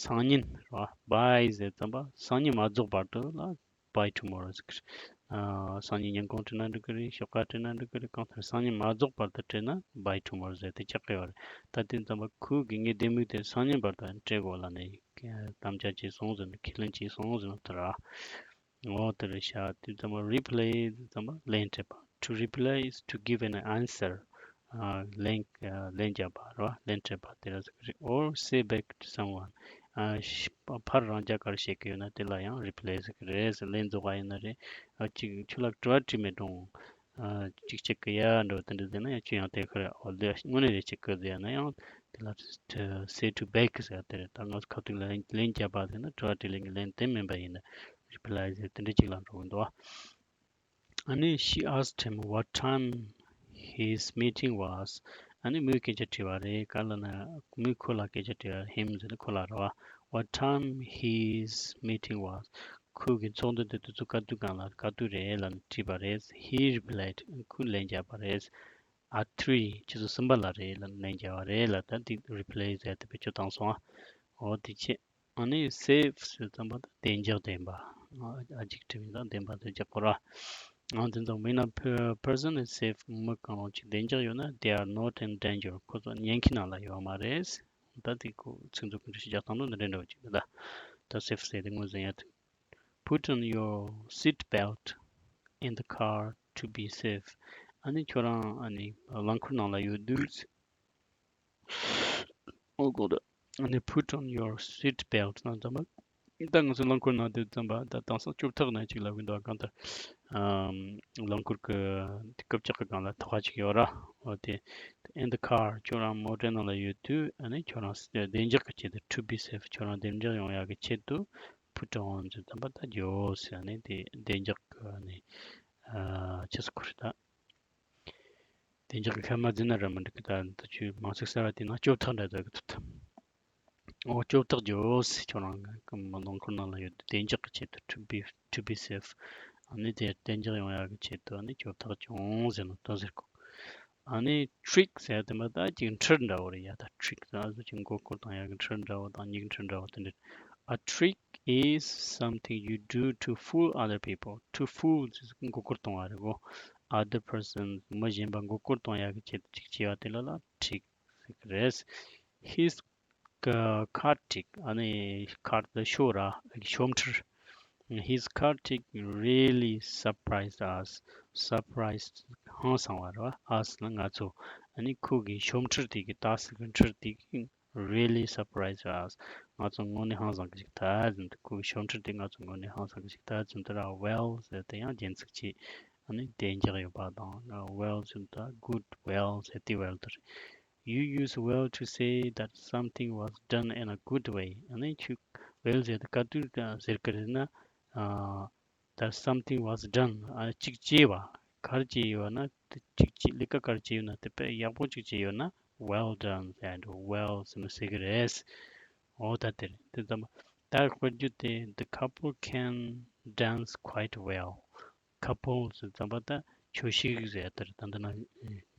སང་ཉིན་རེད་བ། By ཟེར་ཙམ་པ་སང་ཉིན་མ་རྫོགས་བར་དུ་ལ་by tomorrow ཟེར་གི་རེད། ཨ་སང་ཉིན་ཉིན་གུང་བྲིས་ན་འགྲིག་གི་རེད། ཞོགས་ཀ་བྲིས་ན་འགྲིག་གི་རེད། གང་ལྟར་སང་ཉིན་མ་རྫོགས་བར་དུ་བྲིས་ན་by tomorrow ཟེར་དེ་ཆགས་ཀྱི་ཡོད་རེད། ད་དེ་ཙམ་པ་ཁོས་གི་ངའི་ལྡེ་མིག་དེ་སང་ཉིན་བར་དུ་སྤྲད་དགོས་ལབ་ནས་གཏམ་བྱ་བྱས་སོང་ཟེར་ནས་ཁས་ལེན་བྱས་སོང་ཟེར་ནས་དེ་ར། འོ་དེ་རེད་ཤག་དེ་ཙམ་པ་replay དེ་ཙམ་པ་ལན་སྤྲད་པ། To replay is to give an answer. ཨ་ལན་ཨ་ལན་རྒྱབ་པ་རེད་བ། ལན་སྤྲད་པ་དེ་ར་ཟེར་གི་རེད། Or say back to someone. ཨ་ཕར་རང་རྒྱལ་ག་རེ་བཤད་ཀྱི་ཡོད་ན་དེ་ལ་ཡང་replay ཟེར་གི་རེད། ལན་རྫོགས་པ་ཡིན་ན་རེད། ཨ་ཅིག་ཁྱོད་ལ་དྲི་བ་དྲིས་མེད་དྲུང་། ཨ་ཅིག་ཅིག་གི་ཡ་འགྲོ་དེ་འདྲ་ཟེར་ན་ཡང་ཁྱོད་ཡང་དེ་ཁར་འོ་དེ་དངོས་གནས་རེད་ཅིག་གི་ཟེར་ན་ཡང་དེ་ལ་say to back ཟེར་དེ་རེད། ད་ང་ཚོ་ཁ་ཐུག་ལ་ལན་རྒྱབ་པ་ཟེར་ན་དྲི་བ་དྲིས་ལན་གྱི་ལན་དེ་མིན་པ་ཡིན་ན་replay ཟེར་དེ་འདྲ་ཅིག་ལ་འགྲོ་གི་འདུག་ཨ་ནི she asked him what time his meeting was. ཨ་ནི་མོས་སྐད་ཆ་དྲིས་པ་རེད། ག་ལ་ན་མོས་ཁོ་ལ་སྐད་ཆ་དྲིས་པ། him ཟེར་ན་ཁོ་ལ་རེད་བ། What time his meeting was. ཁོ་གི་ཚོགས་འདུ་དེ་དུས་ཚོད་ག་དུས་སྒང་ལ་ག་དུས་རེད་ལབ་ནས་དྲིས་པ་རེད། He replied. ཁོས་ལན་བརྒྱབ་པ་རེད། At three. ཆུ་ཚོད་གསུམ་པ་ལ་རེད་ལབ་ནས་ལན་བརྒྱབ་པ་རེད་ལ། ད་འདི་replay ཟེར་དེ་བེད་སྤྱོད་བཏང་སོང་ཨ། འོ་དེ་ཆེ། ཨ་ནི་safe ཟེར་ཙམ་པ་ད་བདེ་འཇགས་ལྡན་པ། ཨ་adjective ཡིན་ཙང་ལྡན་པ་དེ་རྒྱག་དགོས་ར། ཨ་དེ་ཙམ་when a per- person is safe མི་གང་རུང་ཅིག་བདེ་འཇགས་ཡོད་ན། They are not in danger. ཁོ་ཚོ་ཉེན་ཁའི་ནང་ལ་ཡོད་མ་རེད། ད་དེ་ཁོ་ཚིག་མཛོད་ཀྱི་འགྲེལ་བཤད་རྒྱག་སྟངས་དང་འདི་འདྲ་འདྲ་བོ་ཅིག་རེད་ད། ད་safe ཟེར་དེ་ངོས་ཟིན་ཡ་དེ། Put on your seat belt in the car to be safe. ཨ་ནི་ཁྱོད་རང་ཨ་ནི་རླངས་འཁོར་ནང་ལ་ཡོད་དུས། ཨོ་གོ་ད། ཨ་ནི་put on your seat belt ན་ཙམ་པ། ད་ང་ཚོ་རླངས་འཁོར་ནང་དུ་ཙམ་པ་ད་དེང་སང་སྐྱོབ་ཐག་ནང་ཅིག་ལ་གི་འདུག་གང་ལྟར། ཨམ། རླངས་འཁོར་གི་དེ་རྐུབ་བཀྱག་གི་སྒང་ལ་ཐག་པ་ཅིག་ཡོད་ར། འོ་དེ། In the car ཁྱོད་རང་མོ་ཊའི་ནང་ལ་ཡོད་དུས་ཨ་ནི་ཁྱོད་རང་བདེ་འཇགས་ཀྱི་ཆེད་དུ། To be safe ཁྱོད་རང་བདེ་འཇགས་ཡོང་ཡག་གི་ཆེད་དུ། Put on ཟེར་ཙམ་པ་ད་རྒྱོ་ཟེར་ནས་དེ་བདེ་འཇགས་ཀྱི་ནི་ཨ་ཆེ་སུ་ཁུར་ད། བདེ་འཇགས་ཀྱི་ཤ་མ་འཛིན་ན་ར་མི་འགྲིག་གི། ད་ད་ཆུ་མང་ཚིག་གསར་བ་དེ་ནང་སྐྱོབ་ཐག་འདྲ་ད་གི་ཐུབ་ཐུབ། འོ་སྐྱོབ་ཐག་རྒྱོ་ཟེར་ཁྱོད་རང་གི་རླངས་འཁོར་ནང་ལ་ཡོད་དུས་བདེ་འཇགས་ཀྱི་ཆེད་དུ། To be to be safe ཨ་ནི་དེ་བདེ་འཇགས་ཡོང་ཡག་གི་ཆེད་དུ་ཨ་ནི་སྐྱོབ་ཐག་རྒྱོ་ཟེར་ནོ་དོ་ཟེར་གོ། ཨ་ནི་trick ཟེར་དེ་མ་ད་ཅིག་འཕྲུལ་འདྲ་བོ་རེད་ཡ། ད་trick ཟེར་ཨ་ཟུ་ཅིག་མགོ་སྐོར་གཏོང་ཡག་གི་འཕྲུལ་འདྲ་བོ་དང་སྙིགས་འཕྲུལ་འདྲ་བོ་དེ་འདྲ། A trick is something you do to fool other people. To fool ཟེར་མགོ་སྐོར་གཏོང་བ་རེད་གོ། Other person མི་གཞན་པ་མགོ་སྐོར་གཏོང་ཡག་གི་ཆེད་དུ་ཅིག་བྱས་པ་དེ་ལ་ལ་trick ཟེར་གི་རེད། His ཀ་card trick ཨ་ནི་card ལ་ཤོ་ར་ཤོམ་ཁྲིར། His card trick really surprised us. Surprised ཧང་སང་བ་རེད་བ། us ལ་ང་ཚོ། ཨ་ནི་ཁོ་གི་ཤོམ་ཁྲིར་དེ་གི་ད་སི་གི་ཁྲིར་དེ་གི་really surprised us. ང་ཚོ་དངོས་གནས་ཧང་སང་གི་ཞིག་ད་ཟིན་ཏེ། ཁོ་གི་ཤོམ་ཁྲིར་དེ་ང་ཚོ་དངོས་གནས་ཧང་སང་གི་ཞིག་ད་ཟིན་ཏེ་ར། Well ཟེར་དེ་ཡང་རྒྱན་ཚིག་ཅིག་ཨ་ནི་བདེ་འཇགས་ཡོད་པ་དང་། Well ཟེར་ད་good well ཟེར་དེ་well དེ་རེད། You use well to say that something was done in a good way. ཨ་ནི་ཁྱོད་well ཟེར་ད་ག་དུས་ཟེར་གི་རེད་ན། ཨ། That something was done. ཨ་གཅིག་བྱས་པ། ག་རེ་བྱས་ཡོད་ན་དེ་གཅིག་བྱས། ལས་ཀ་ག་རེ་བྱས་ཡོད་ན་དེ་དཔེ་ཡག་པོ་གཅིག་བྱས་ཡོད་ན། Well done ཟེར་འགྲོ། Well ཟེར་ནས་ཟེར་གི་རེད། འོ་ད་དེ་རེད། དེ་ཙམ་པ་ད་དཔེར་བརྗོད་དེ། The couple can dance quite well. Couple ཟེར་ཙམ་པ་ད་ཆོས་ཤིག་ཟེར་ཡ་དེ་རེད། ད་འདི་ན་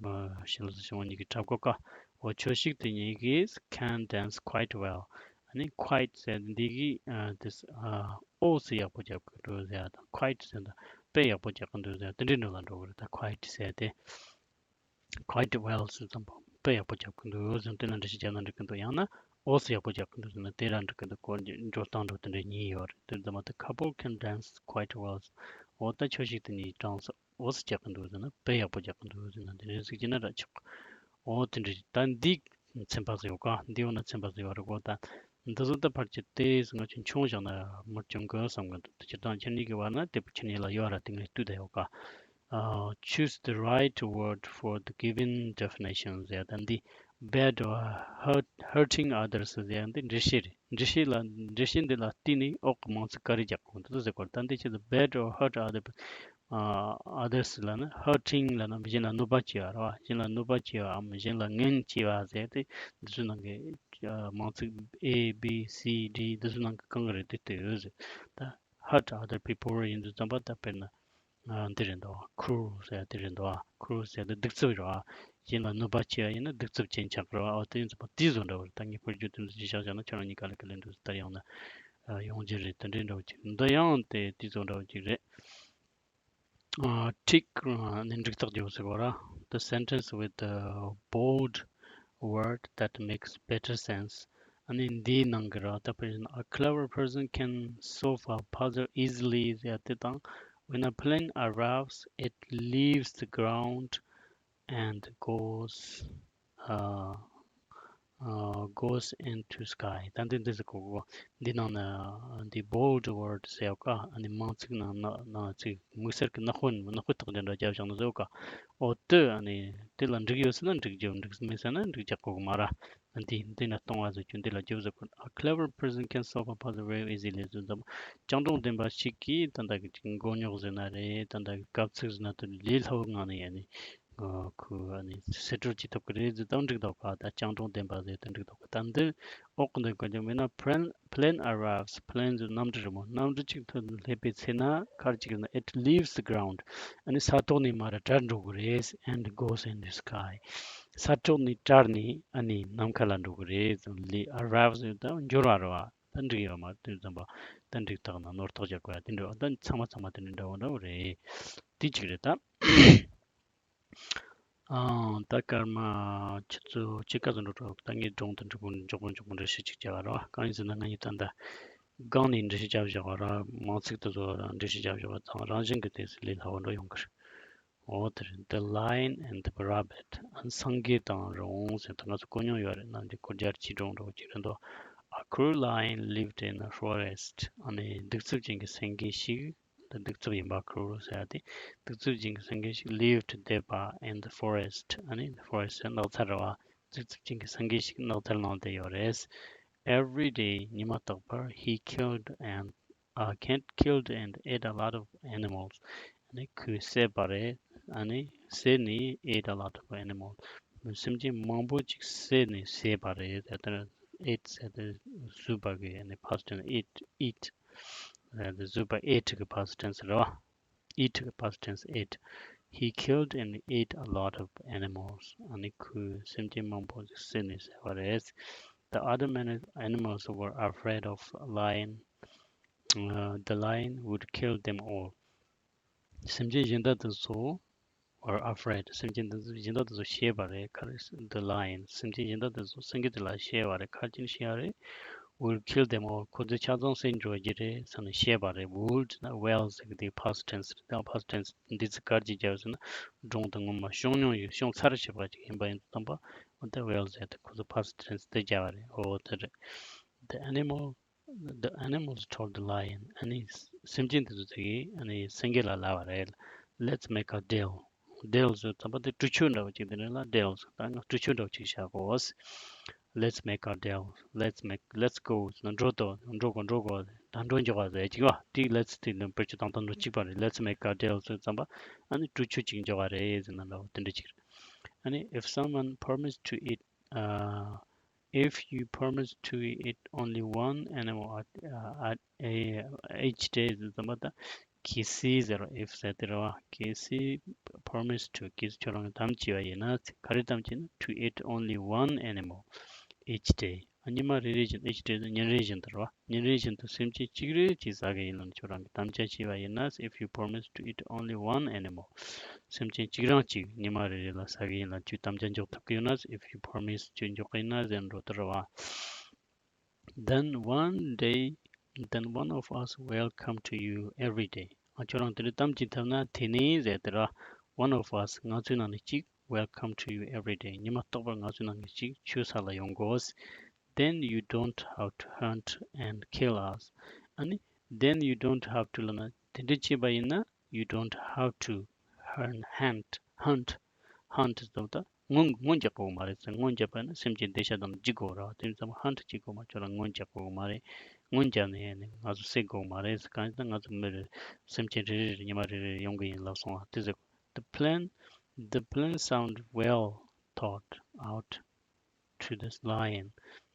མ་ཤེས་ལ་སོ་ཞིང་བ་གཉིས་ཀྱི་གྲབས་གོ་ཀ། འོ་ཆོས་ཤིག་དེ་གཉིས་ཀྱིས་can dance quite well. ཨ་ནི་quite ཟེར་འདི་གི་ཨ་དེ་ཨ་ཨོ་ཟེར་ཡག་པོ་རྒྱབ་གི་འདུག་ཟེར་ཡ་དང་། Quite ཟེར་ད་དཔེ་ཡག་པོ་རྒྱག་གི་འདུག་ཟེར་ཡ་དེ་འདྲའི་འདྲ་ལ་འགྲོ་གི་རེད། ད་quite ཟེར་དེ། Quite well ཟེར་ཙམ་པ་དཔེ་ཡག་པོ་རྒྱབ་གི་འདུག་ཟེར་དེ་ལ་འགྲེལ་བཤད་རྒྱག་ན་འགྲིག་གི་འདུག་ཡང་ན་ འོ་སི་ཡག་པོ་རྒྱག་གི་འདུག་ཟེར་ན་དེ་ར་འགྲིག་གི་འདུག་གོ་འགྲོ་སྟངས་འགྲོ་དེ་འདྲ་གཉིས་ཡོད་རེད། དེ་ཚང་མ་དེ་couple can dance quite well. འོ་ད་ཁྱོད་ཞིག་དེ་གཉིས་གྲངས་འོ་སི་རྒྱག་གི་འདུག་ཟེར་ན་དཔེ་ཡག་པོ་རྒྱག་གི་འདུག་ཟེར་ན་དེ་འདྲ་ཟིག་བྱས་ན་ར་ཆོག་འོ་དེ་འདྲ་ད་འདི་ཚན་པ་ཟིག་ཡོད་ཀ་འདི་ཡོད་ན་ཚན་པ་ཟིག་ཡོད་རེད་གོ་ད། འདི་ཚོ་ད་ཕར་གྱི་དེ་ང་ཆུང་ཆུང་བཞག་ན་མི་སྐྱོན་གི་བསམ་གི་འདུག་དེ་སྤྱིར་བཏང་ཁྱེད་གཉིས་ཀྱི་བར་ན་དེ་ཁྱེད་གཉིས་ལ་ཡོད་ར་དེ་ངས་བལྟས་ད་ཡོད་ཀ uh, choose the right word for the given definition ཟེར་ད་འདི bad or hurt, hurting others ཟེར་འདི་འགྲེལ་བཤད་རེད། འགྲེལ་བཤད་ལ་འགྲེལ་བཤད་འདི་ལ་བལྟས་ནས་འོག་གི་མང་ཚིག་ག་རེ་རྒྱག་དགོས་འདུག་ཟེར་གོ་ད་འདི་ཆེད་དུ་bad or hurt other uh, others ལ་ནི་hurting ལ་ནི་གཞན་ལ་གནོད་པ་བྱས་པ་རེད་བ། གཞན་ལ་གནོད་པ་བྱས་པའམ་གཞན་ལ་ངན་བྱས་པ་ཟེར་ཏེ་འདི་ཚོའི་ནང་གི་མང་ཚིག A B C D འདི་ཚོའི་ནང་གི་གང་གི་རེད་དེ་བལྟས་ཡོད་ཟེར། ད་hurt other people ཡིན་དུས་ཙམ་པ་ད་དཔེར་ན་འདི་རེད་འདུག cruel ཟེར་དེ་རེད་འདུག cruel ཟེར་དེ་གདུག་རྩུབ་རེད་བ། གཞན་ལ་གནོད་པ་བྱས་པ་ཡིན་ན་གདུག་རྩུབ་ཅན་ཆགས་ཀྱི་རེད་བ། འོ་དེ་ཡིན་ཙམ་པ་དེའི་བཟོ་འདྲ་བོ་རེད། ད་ངས་བཀོལ་སྤྱོད་དེ་ཚོ་ཅིག་བཞག་བཞག་ན་ཁྱོད་རང་གཉིས་ག་ལེ་ག་ལེ་འདུག་ད་ཡང་ན་ཡོང་རྒྱུ་རེད། དེ་འདྲའི་འདྲ་བོ་ཅིག་འདི་ཡང་དེ་དེའི་བཟོ་འདྲ་བོ་ཅིག་རེད། ཨ། ཊིག་ནི་འགྲིག་རྟགས་རྒྱག་ཟེར་བ་ར། The sentence with the bold word that makes better sense. ཨ་ནི་འདིའི་ནང་གི་ར་ད་དཔེར་ན། A clever person can solve a puzzle easily ཟེར་ཡ་དེ་དང་། When a plane arrives, it leaves the ground and goes, uh, uh, goes into sky. ད་འདི་འདི་ཟེར་གོ་གོ་འདི་ནང་ན་འདི་bold word ཟེར་ཡོད་ཀ་ཨ་ནི་མང་ཚིག་ནང་ན་ན་ཚིག་དམིགས་བསལ་གྱི་ནག་པོ་ནག་པོ་རྟགས་ཅན་འདྲ་རྒྱབ་བཞག་ན་ཟེར་ཡོད་ཀ་འོ་དེ་ཨ་ནི་དེ་ལ་འགྲིག་ཡོད་ཟེར་ན་འགྲིག་རྒྱུ། འགྲིག་མེད་ཟེར་ན་འགྲིག་རྒྱག་གོ་གི་མ་ར། འདི་འདི་ན་སྟོང་བ་ཟེར་རྒྱུ་འདི་ལ་རྒྱབ་ཟེར་གོ A clever person can solve a puzzle very easily ཟེར་ཙམ་སྤྱང་གྲུང་ལྡན་པ་ཞིག་གིས་ད་ལྟ་གི་ཅིག་མགོ་རྙོག་ཟེར་ན་རེད། ད་ལྟ་གི་དཀའ་ཚེགས་ཟེར་ན་དེ་ལས་སླ་བོའི་ངང་ནས་ཡ་ནི། ཁོ་ཨ་ནི་སེལ་འགྲོ་བྱེད་ཐུབ་ཀྱི་རེད་ཟེར་དང་འགྲིག་འདུག་ག་ད་སྤྱང་གྲུང་ལྡན་པ་ཟེར་དང་འགྲིག་འདུག་ག་ད་འདི་འོག་གི་འདི་ག་ཅི་མིན་ན། plane plane arrives plane ཟེར་གནམ་གྲུ་རེད་མོ། གནམ་གྲུ་གཅིག་ཐོན་སླེབས་པའི་ཚེ་ན་ག་རེ་བྱེད་ཀྱི་ན། It leaves the ground ཨ་ནི་ས་ཐོག་ནས་མར་བྲལ་འགྲོ་གི་རེད། And goes in the sky ས་ཐོག་ནས་བྲལ་ནས་ཨ་ནི་ནམ་མཁའ་ལ་འགྲོ་གི་རེད་ཟེར། arrives ཟེར་དང་འབྱོར་བ་རེད་བ། ད་འགྲིག་ཡོད་མ་རེད། དེ་ཙམ་པ་ད་འགྲིག་ཐག་ན་ནོར་ཐག་རྒྱག་དགོས་ཡ་དེ་འདྲ་བ། ད་ཚང་མ་ཚང་མ་དེ་འདྲ་འདྲ་བོ་འདྲ་བོ་རེད། དེ་གཅིག་རེད་ད། ཨང་། ད་སྐར་མ་ཆུ་ཚོད་ཕྱེད་ཀ་ཙམ་འགྲོ་འགྲོ། ད་ངས་སྒྲུང་དང་འབྲི་གུང་མགྱོགས་པོ་མགྱོགས་པོ་འགྲེལ་བཤད་ཅིག་བྱ་བ་ར། གང་ཡིན་ཟེར་ན་ང་གཉིས་ད་ལྟ་སྒང་ནས་འགྲེལ་བཤད་བྱ་བཞག་པ་ར། མང་ཚིག་དེ་ཚོ་ར་འགྲེལ་བཤད་བྱ་བཞག་པ་ཙང་རང་བཞིན་གྱི་དེ་ཚོ་ལས་སླ་བོ་འགྲོ་ཡོང་གི་རེད། འོ་དེ་རེད། The Lion and the Rabbit ཨ་ནི་སེང་གེ་དང་རི་བོང་ཟེར་ད་ང་ཚོ་གོ་མྱོང་ཡོད་རེད། ནམ་རྒྱུན་སྒོར་སྦྱར་གྱི་སྒྲུང་འདྲ་བོ་ཅིག་རེད་འདུག A cruel lion lived in a forest ཨ་ནི་གདུག་རྩུབ་ཅན་གྱི་སེང་གེ་ཞིག་ད་གདུག་རྩུབ་ཡིན་པ་cruel ཟེར་ཡ་དེ། གདུག་རྩུབ་ཅན་གྱི་སེང་གེ་ཞིག lived བསྡད་པ། In the forest ཨ་ནི་the forest ཟེར་ནགས་ཚལ་རེད་བ། གདུག་རྩུབ་ཅན་གྱི་སེང་གེ་ཞིག་ནགས་ཚལ་ནང་བསྡད་ཡོད་རེད། Every day ཉི་མ་རྟག་པར he killed and uh, killed and ate a lot of animals ཨ་ནི་ཁོས་བསད་པ་རེད། ཨ་ནི་བསད་ནས་ate a lot of animals སེམས་ཅན་མང་པོ་ཅིག་བསད་ནས་བསད་པ་རེད། ད་ལྟ་ate ཟེར་དེ་བཟོས་པ་གི་ཨ་ནི་past tense eat eat ཨ་ནི་བཟོས་པ་ate གི་past tense རེད་བ། Eat གི་past tense ate. He killed and ate a lot of animals. ཨ་ནི་ཁོས་སེམས་ཅན་མང་པོ་ཞིག་བསད་ནས་བསད་པ་རེད། The other many animals were afraid of lion. Uh, the lion would kill them all. སེམས་ཅན་གཞན་དག་དེ་ཚོ were afraid. སེམས་ཅན་དེ་ཚོ་གཞན་དག་དེ་ཚོ་ཤེས་པ་རེད། ག་རེ་the lion སེམས་ཅན་གཞན་དག་དེ་ཚོ་སེང་གེ་དེ་ལ་ཤེས་པ་རེད། ག་རེ་བྱས་ནས་ཤེས་པ་རེད། Will kill them all. ཁོ་ཚོ་ཆ་ཚང་བསད་འགྲོ་རྒྱུ་རེད་བསམ་ནས་ཤེས་པ་རེད། Would ན་well ཟེར་གི་དེ་past tense རེད། ད་past tense འདི་ཚིག་ག་རེ་བྱས་བརྒྱབ་ཟེར་ན་སྒྲུང་དེ་སྔོན་མ་བྱུང་མྱོང་ཡོད། བྱུང་ཚར་བྱས་པ་ཅིག་ཡིན་པ་ཡིན་དུས་ཙམ་པ་འོ་ད་well ཟེར་ཏེ་ཁོ་ཚོ་past tense དེ་བརྒྱབ་པ་རེད། འོ་དེ་རེད། The animal, the animals told the lion. ཨ་ནི་སེམས་ཅན་དེ་ཚོ་ཚིག་གིས་ཨ་ནི་སེང་གེ་ལ་ལབ་པ་རེད། Let's make a deal. Deal ཟེར་ཙམ་པ་དེ་གྲོས་ཆོད་འདྲ་བོ་ཅིག་དེ་ནས་ལ་deal ཟེར། ད་ང་གྲོས་ཆོད་འདྲ་བོ་ཅིག་བྱ་དགོས། Let's make a deal. Let's make, let's go ཟེར་ན་འགྲོ་དོ། འགྲོ་དགོས། འགྲོ་དགོས། ད་འགྲོ་འཇོག་པ་ཟེར་ཅིག་བ། དེ་let's དེ་ནི་བེད་སྤྱོད་བཏང་སྟངས་འདྲ་གཅིག་པ་རེད། Let's make a deal ཟེར་ཙམ་པ་ཨ་ནི་གྲོས་ཆོད་ཅིག་འཇོག་པ་རེད་ཟེར་ན་འདྲ་བོ་དེ་འདྲ་ཅིག་རེད། ཨ་ནི་if someone promised to eat, uh, if you promise to eat only one animal at, uh, at a, each day ཟེར་ཙམ་པ་ད་གལ་སྲིད་ཟེར་བ། If ཟེར་དེ་རེད་བ། གལ་སྲིད་promise to གལ་སྲིད་ཁྱོད་རང་གིས་དམ་བཅས་པ་ཡིན་ན། ག་རེ་དམ་བཅས་ན། To eat only one animal each day. ཨ་ཉི་མ་རེ་རེ་བཞིན། Each day ཉིན་རེ་བཞིན་དུ་རེད་བ། ཉིན་རེ་བཞིན་དུ་སེམས་ཅན་གཅིག་རེ་གཅིག་ཟ་གི་ཡིན་ལ་ཁྱོད་རང་གིས་དམ་བཅའ་བྱས་པ་ཡིན་ན། If you promise to eat only one animal སེམས་ཅན་གཅིག་རང་གཅིག་ཉི་མ་རེ་རེ་ལ་ཟ་གི་ཡིན་ལ་ཁྱོད་དམ་བཅའ་འཇོག་ཐུབ་ཀྱི་ཡོད་ན། If you promise ཁྱོད་འཇོག་གི་ཡིན་ན་ཟེར་འགྲོ་དེ་རེད་བ། Then one day, then one of us will come to you every day. ཨ་ཁྱོད་རང་དེ་འདྲ་གཏམ་གཅིག་བཏབ་ན་དེ་ནས་ཟེར་དེ་ར། One of us, ང་ཚོའི་ནང་ནས་གཅིག will come to you every day. ཉི་མ་རྟག་པར་ང་ཚོའི་ནང་ནས་གཅིག་ཁྱོད་ས་ལ་ཡོང་དགོས། Then you don't have to hunt and kill us. ཨ་ནི། Then you don't have to ལབ་ན་དེ་འདྲ་བྱས་པ་ཡིན་ན། You don't have to hunt, hunt, hunt, hunt ཟེར་ད་སྔོན་སྔོན་རྒྱག་དགོས་མ་རེད་ཟེར། སྔོན་རྒྱག་པ་ན་སེམས་ཅན་འདི་ཤ་དང་འཇིག་དགོས་ར། དེ་ཙམ་hunt བྱེད་དགོས་མ། ཁྱོད་རང་སྔོན་རྒྱག་དགོས་མ་རེད། སྔོན་རྒྱག་ནས་ཡང་ནས་ང་ཚོ་བསད་དགོས་མ་རེད་ཟེར། གང་ཡིན་ཟེར་ན་ང་ཚོ་མི་རེད། སེམས་ཅན་རེ་རེ་རེ་ཉི་མ་རེ་རེ་ཡོང་གི་ཡིན་ལབ་སོང་བ། དེ་ཟེར། The plan, the plan sound well thought out to this lion.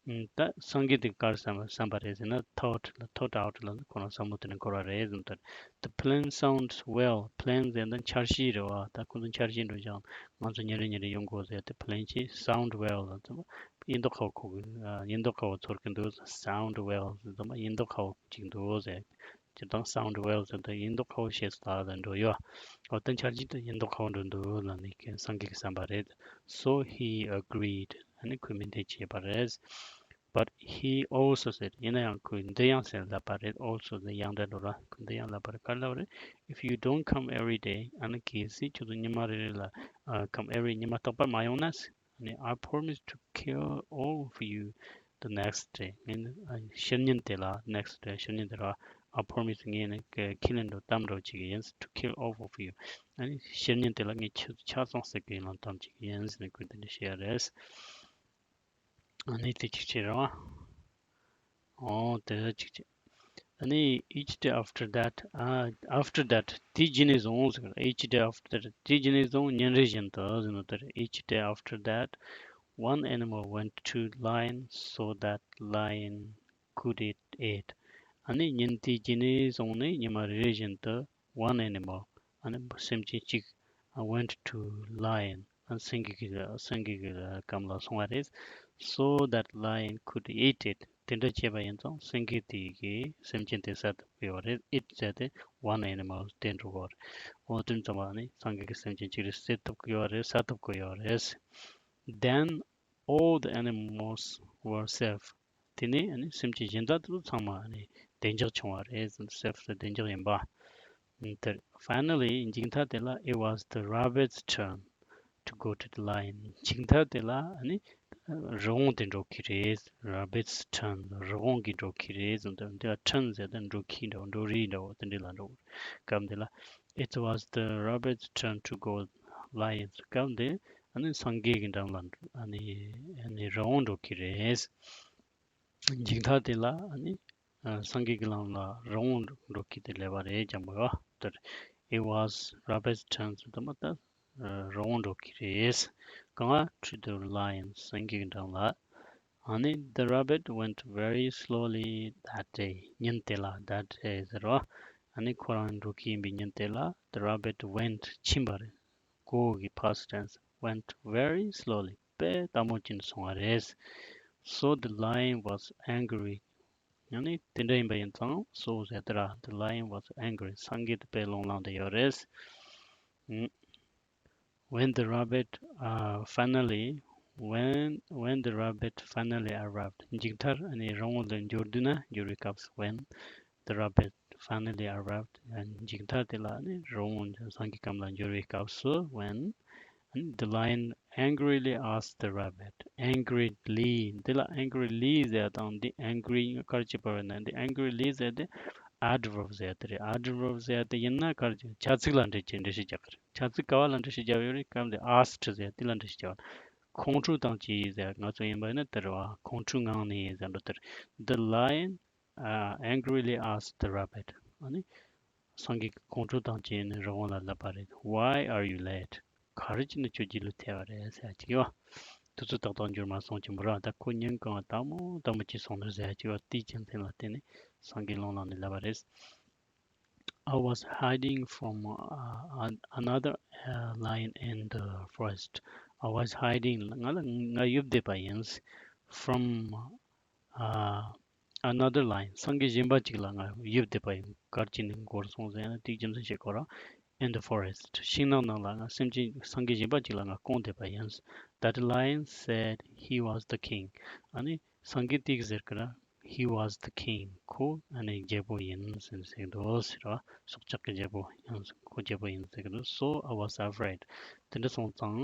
ཨ་ད་སངས་རྒྱས་དེ་ག་རེ་བསམ་བསམ་པ་རེད་ཟེར་ན། thought ལ་thought out ལ་ཁོ་རང་བསམ་བློ་དེ་ནས་འཁོར་བ་རེད་ཟེར་ནས། The plan sounds well. Plan ཟེར་ན་འཆར་གཞི་རེད་བ། ད་ཁོ་ཚོ་འཆར་གཞི་འདྲ་བཞག་ང་ཚོ་ཉིན་རེ་ཉིན་རེ་ཡོང་དགོས་ཟེར། དེ་plan གྱིས་sound well ལ་ཡིན་མདོག་ཁ་པོ་གོ་གི། ཡིན་མདོག་ཁ་པོ་ཚོར་གི་འདུག sound well ཟེར་ཙམ་ཡིན་མདོག་ཁ་པོ་ཅིག་འདུག་ཟེར། སྤྱིར་བཏང་sound well ཟེར་དུས་ཡིན་མདོག་ཁ་པོ་བྱས་སོང་ད་ལ་འགྲོ་ཡོད། འོ་ད་འཆར་གཞི་དེ་ཡིན་མདོག་ཁ་པོ་འགྲོ་འདུག་ལབ་ནས་སངས་རྒྱས་ཀྱིས་བསམ་པ་རེད། So he agreed. ཨ་ནི་ཁོས་མོས་མཐུན་བྱས་པ་རེད། But he also said, ཡིན་ན་ཡང་ཁོས་འདི་ཡང་ཟེར་ལབ་པ་རེད། Also ཟེར་ཡང་འདྲ་འགྲོ་ར། ཁོས་འདི་ཡང་ལབ་པ་རེད། ག་རེ་ལབ་པ་རེད། If you don't come every day, ཨ་ནི་གལ་སྲིད་ཁྱོད་ཚོ་ཉི་མ་རེ་རེ་ལ་ཨ་come every ཉི་མ་རྟག་པར་མ་ཡོང་ན། ནི། I promise to kill all of you the next day. ངས་ནི་ཨ་ཕྱི་ཉིན་དེ་ལ། next day ཕྱི་ཉིན་དེ་ལ། I promise ངས་ནི་ཁས་ལེན་འགྲོ་གཏམ་འགྲོ་བྱེད་ཀྱི་ཡིན། To kill all of you. ཨ་ནི་ཕྱི་ཉིན་དེ་ལ་ངས་ཁྱེད་ཆ་ཚང་བསད་ཀྱི་ཡིན་ལ་གཏམ་བྱེད་ཀྱི་ཡིན་ཟེར་ནས་ཁོས་དེ་འདྲ་བཤད་ཡ་རེད། ཨ་ནི་དེ་གཅིག་བྱས་རེད་བ། ཨོ་དེ་གཅིག་བྱས། ཨ་ནི་each day after that, uh, after that དེའི་རྗེས་ནས་བཟུང་ཟེར། Each day after that དེའི་རྗེས་ནས་བཟུང་ཉིན་རེ་བཞིན་དུ་ཟེར་ནོ་དེར། Each day after that, one animal went to lion so that lion could eat it. ཨ་ནི་ཉིན་དེའི་རྗེས་ནས་བཟུང་ནས་ཉི་མ་རེ་རེ་བཞིན་དུ one animal ཨ་ནི་སེམས་ཅན་གཅིག went to lion ཨ་སེང་གེ་གི་སེང་གེ་གི་གམ་ལ་སོང་བ་རེད། So that lion could eat it. དེ་འདྲ་བྱས་པ་ཡིན་ཙང་སེང་གེ་དེ་གིས་སེམས་ཅན་དེ་བསད་ཐུབ་ཀྱི་ཡོད་རེད། Eat ཟེར་ཏེ་one animal དེ་འགྲོ་གི་ཡོད་རེད། འོ་དེ་ཙམ་པ་ནི་སེང་གེ་གིས་སེམས་ཅན་གཅིག་རེ་བསད་ཐུབ་ཀྱི་ཡོད་རེད། བསད་ཐུབ་ཀྱི་ཡོད་རེད། Then all the animals were safe. དེ་ནས་ཨ་ནི་སེམས་ཅན་གཞན་དག་དེ་ཚོ་ཚང་མ་ཨ་ནི་བདེ་འཇགས་བྱུང་བ་རེད། Safe ཟེར་བདེ་འཇགས་ཡིན་པ། དེར་finally མཇུག་མཐར་དེ་ལ it was the rabbit's turn to go to the lion. མཇུག་མཐར་དེ་ལ་ཨ་ནི་རི་བོང་དེ་འགྲོ་གི་རེད། Rabbit's turn རི་བོང་གི་འགྲོ་གི་རེད་ཟེར་དུས་འདི་ལ་turn ཟེར་དུས་འགྲོ་གི་འདྲ་བོ་འགྲོ་རེས་འདྲ་བོ་དེ་འདྲ་ལ་འགྲོ། སྐབས་འདི་ལ it was the rabbit's turn to go lion. སྐབས་འདི་ཨ་ནི་སེང་གེ་གི་འགྲམ་ལ་ཨ་ནི་ཨ་ནི་རི་བོང་འགྲོ་གི་རེད། མཇུག་མཐར་དེ་ལ་ཨ་ནི་ཨ་སེང་གེ་གི་ལམ་ལ་རི་བོང་འགྲོ་གི་དེ་ལབ་པ་རེད། ཅང་མ་ཡོད་དེར། It was rabbit's turn ཟེར་དུས་མ་ད་རི་བོང་འགྲོ་གི་རེད། གང་ལ། To the lion སེང་གེ་གི་འགྲམ་ལ། ཨ་ནི་the rabbit went very slowly that day. ཉིན་དེ་ལ། That day ཟེར་བ། ཨ་ནི་ཁོ་རང་འགྲོ་གི་ཡིན་པའི་ཉིན་དེ་ལ་the rabbit went ཕྱིན་པ་རེད། Go གི་past tense went very slowly དཔེ་སྟབས་མོ་བྱས་ནས་སོང་བ་རེད། So the lion was angry. ཡང་ནི་དེ་འདྲ་ཡིན་པ་ཡིན་ཙང་so ཟེར་དེ་ར། The lion was angry. སེང་གེ་དེ་དཔེ་རླུང་ལངས་བསྡད་ཡོད་རེད། When the rabbit uh, finally when when the rabbit finally arrived. མཇུག་མཐར་ཨ་ནི་རི་བོང་དེ་འབྱོར་དུས་ན། འབྱོར་བའི་སྐབས། When the rabbit finally arrived. མཇུག་མཐར་དེ་ལ་ཨ་ནི་རི་བོང་སེང་གེ་གམ་ལ་འབྱོར་བའི་སྐབས་སུ། When the lion angrily asked the rabbit. Angrily འདི་ལ་angrily ཟེར་དང་འདི་angry ག་རེ་བྱེད་པ་རེད་ན། འདི་angrily ཟེར་དེ་adverb ཟེར་དེ་རེད། Adverb ཟེར་དེ་ཡིན་ན་ག་རེ་བྱེད། བྱ་ཚིག་ལ་འགྲེལ་བྱེད། འགྲེལ་བཤད་རྒྱག་གི་རེད། བྱ་ཚིག་ག་བ་ལ་འགྲེལ་བཤད་རྒྱག་ཡོད་རེད། སྐབས་འདི་asked ཟེར་དེ་ལ་འགྲེལ་བཤད་རྒྱག་པ། ཁོང་ཁྲོ་དང་བཅས་ཟེར། ང་ཚོ་ཡིན་པ་ཡིན་ན་དེ་རེད་བ། ཁོང་ཁྲོའི་ངང་ནས་ཟེར་འགྲོ་དེ་རེད། The lion uh, angrily asked the rabbit. ཨ་ནི་སེང་གེ་ཁོང་ཁྲོ་དང་བཅས་ནས་རི་བོང་ལ་ལབ་པ་རེད། Why are you late? ག་རེ་བྱས་ནས་ཁྱོད་རྗེས་ལུས་ཐེབས་པ་རེད་ཟེར་གྱི་ཡོད། དུས་ཚོད་ཏག་ཏག་འགྱུར་མ་སོང་གི་མོ་རང་། ད་ཁོ་ཉིན་གང་དག་མོ་དག་མོ་བྱས་སོང་ནས་ཟེར་གྱི་ཡོད། དེའི་རྒྱུ་མཚན་ལ་བརྟེན་ནས་སེང་གེ་རླུང་ལངས་ནས་ལབ་པ་རེད། I was hiding from uh, an- another uh, lion in the forest. I was hiding. ང་ལ་ང་ཡུལ་བསྡད་པ་ཡིན། From uh, another lion. སེང་གེ་གཞན་པ་ཅིག་ལ་ང་ཡུལ་བསྡད་པ་ཡིན། ག་རེ་བྱས་ནས་འགོར་སོང་ཟེར་ན་དེའི་རྒྱུ་མཚན་བཤད་དགོས་ར། In the forest. ཤིང་ནགས་ནང་ལ་ང་སེམས་ཅན་སེང་གེ་གཞན་པ་ཅིག་ལ་ང་བསྐོངས་བསྡད་པ་ཡིན། That lion said he was the king. ཨ་ནི་སེང་གེ་དེས་ཟེར་གི་ར། He was the king. ཁོ་ཨ་ནི་རྒྱལ་པོ་ཡིན་ཟེར་ཟེར་གི་འདུག་ཟེར་བ། སྲོག་ཆགས་ཀྱི་རྒྱལ་པོ་ཡིན། ཁོ་རྒྱལ་པོ་ཡིན་ཟེར་གི་འདུག So I was afraid. དེ་འདྲ་སོང་ཙང་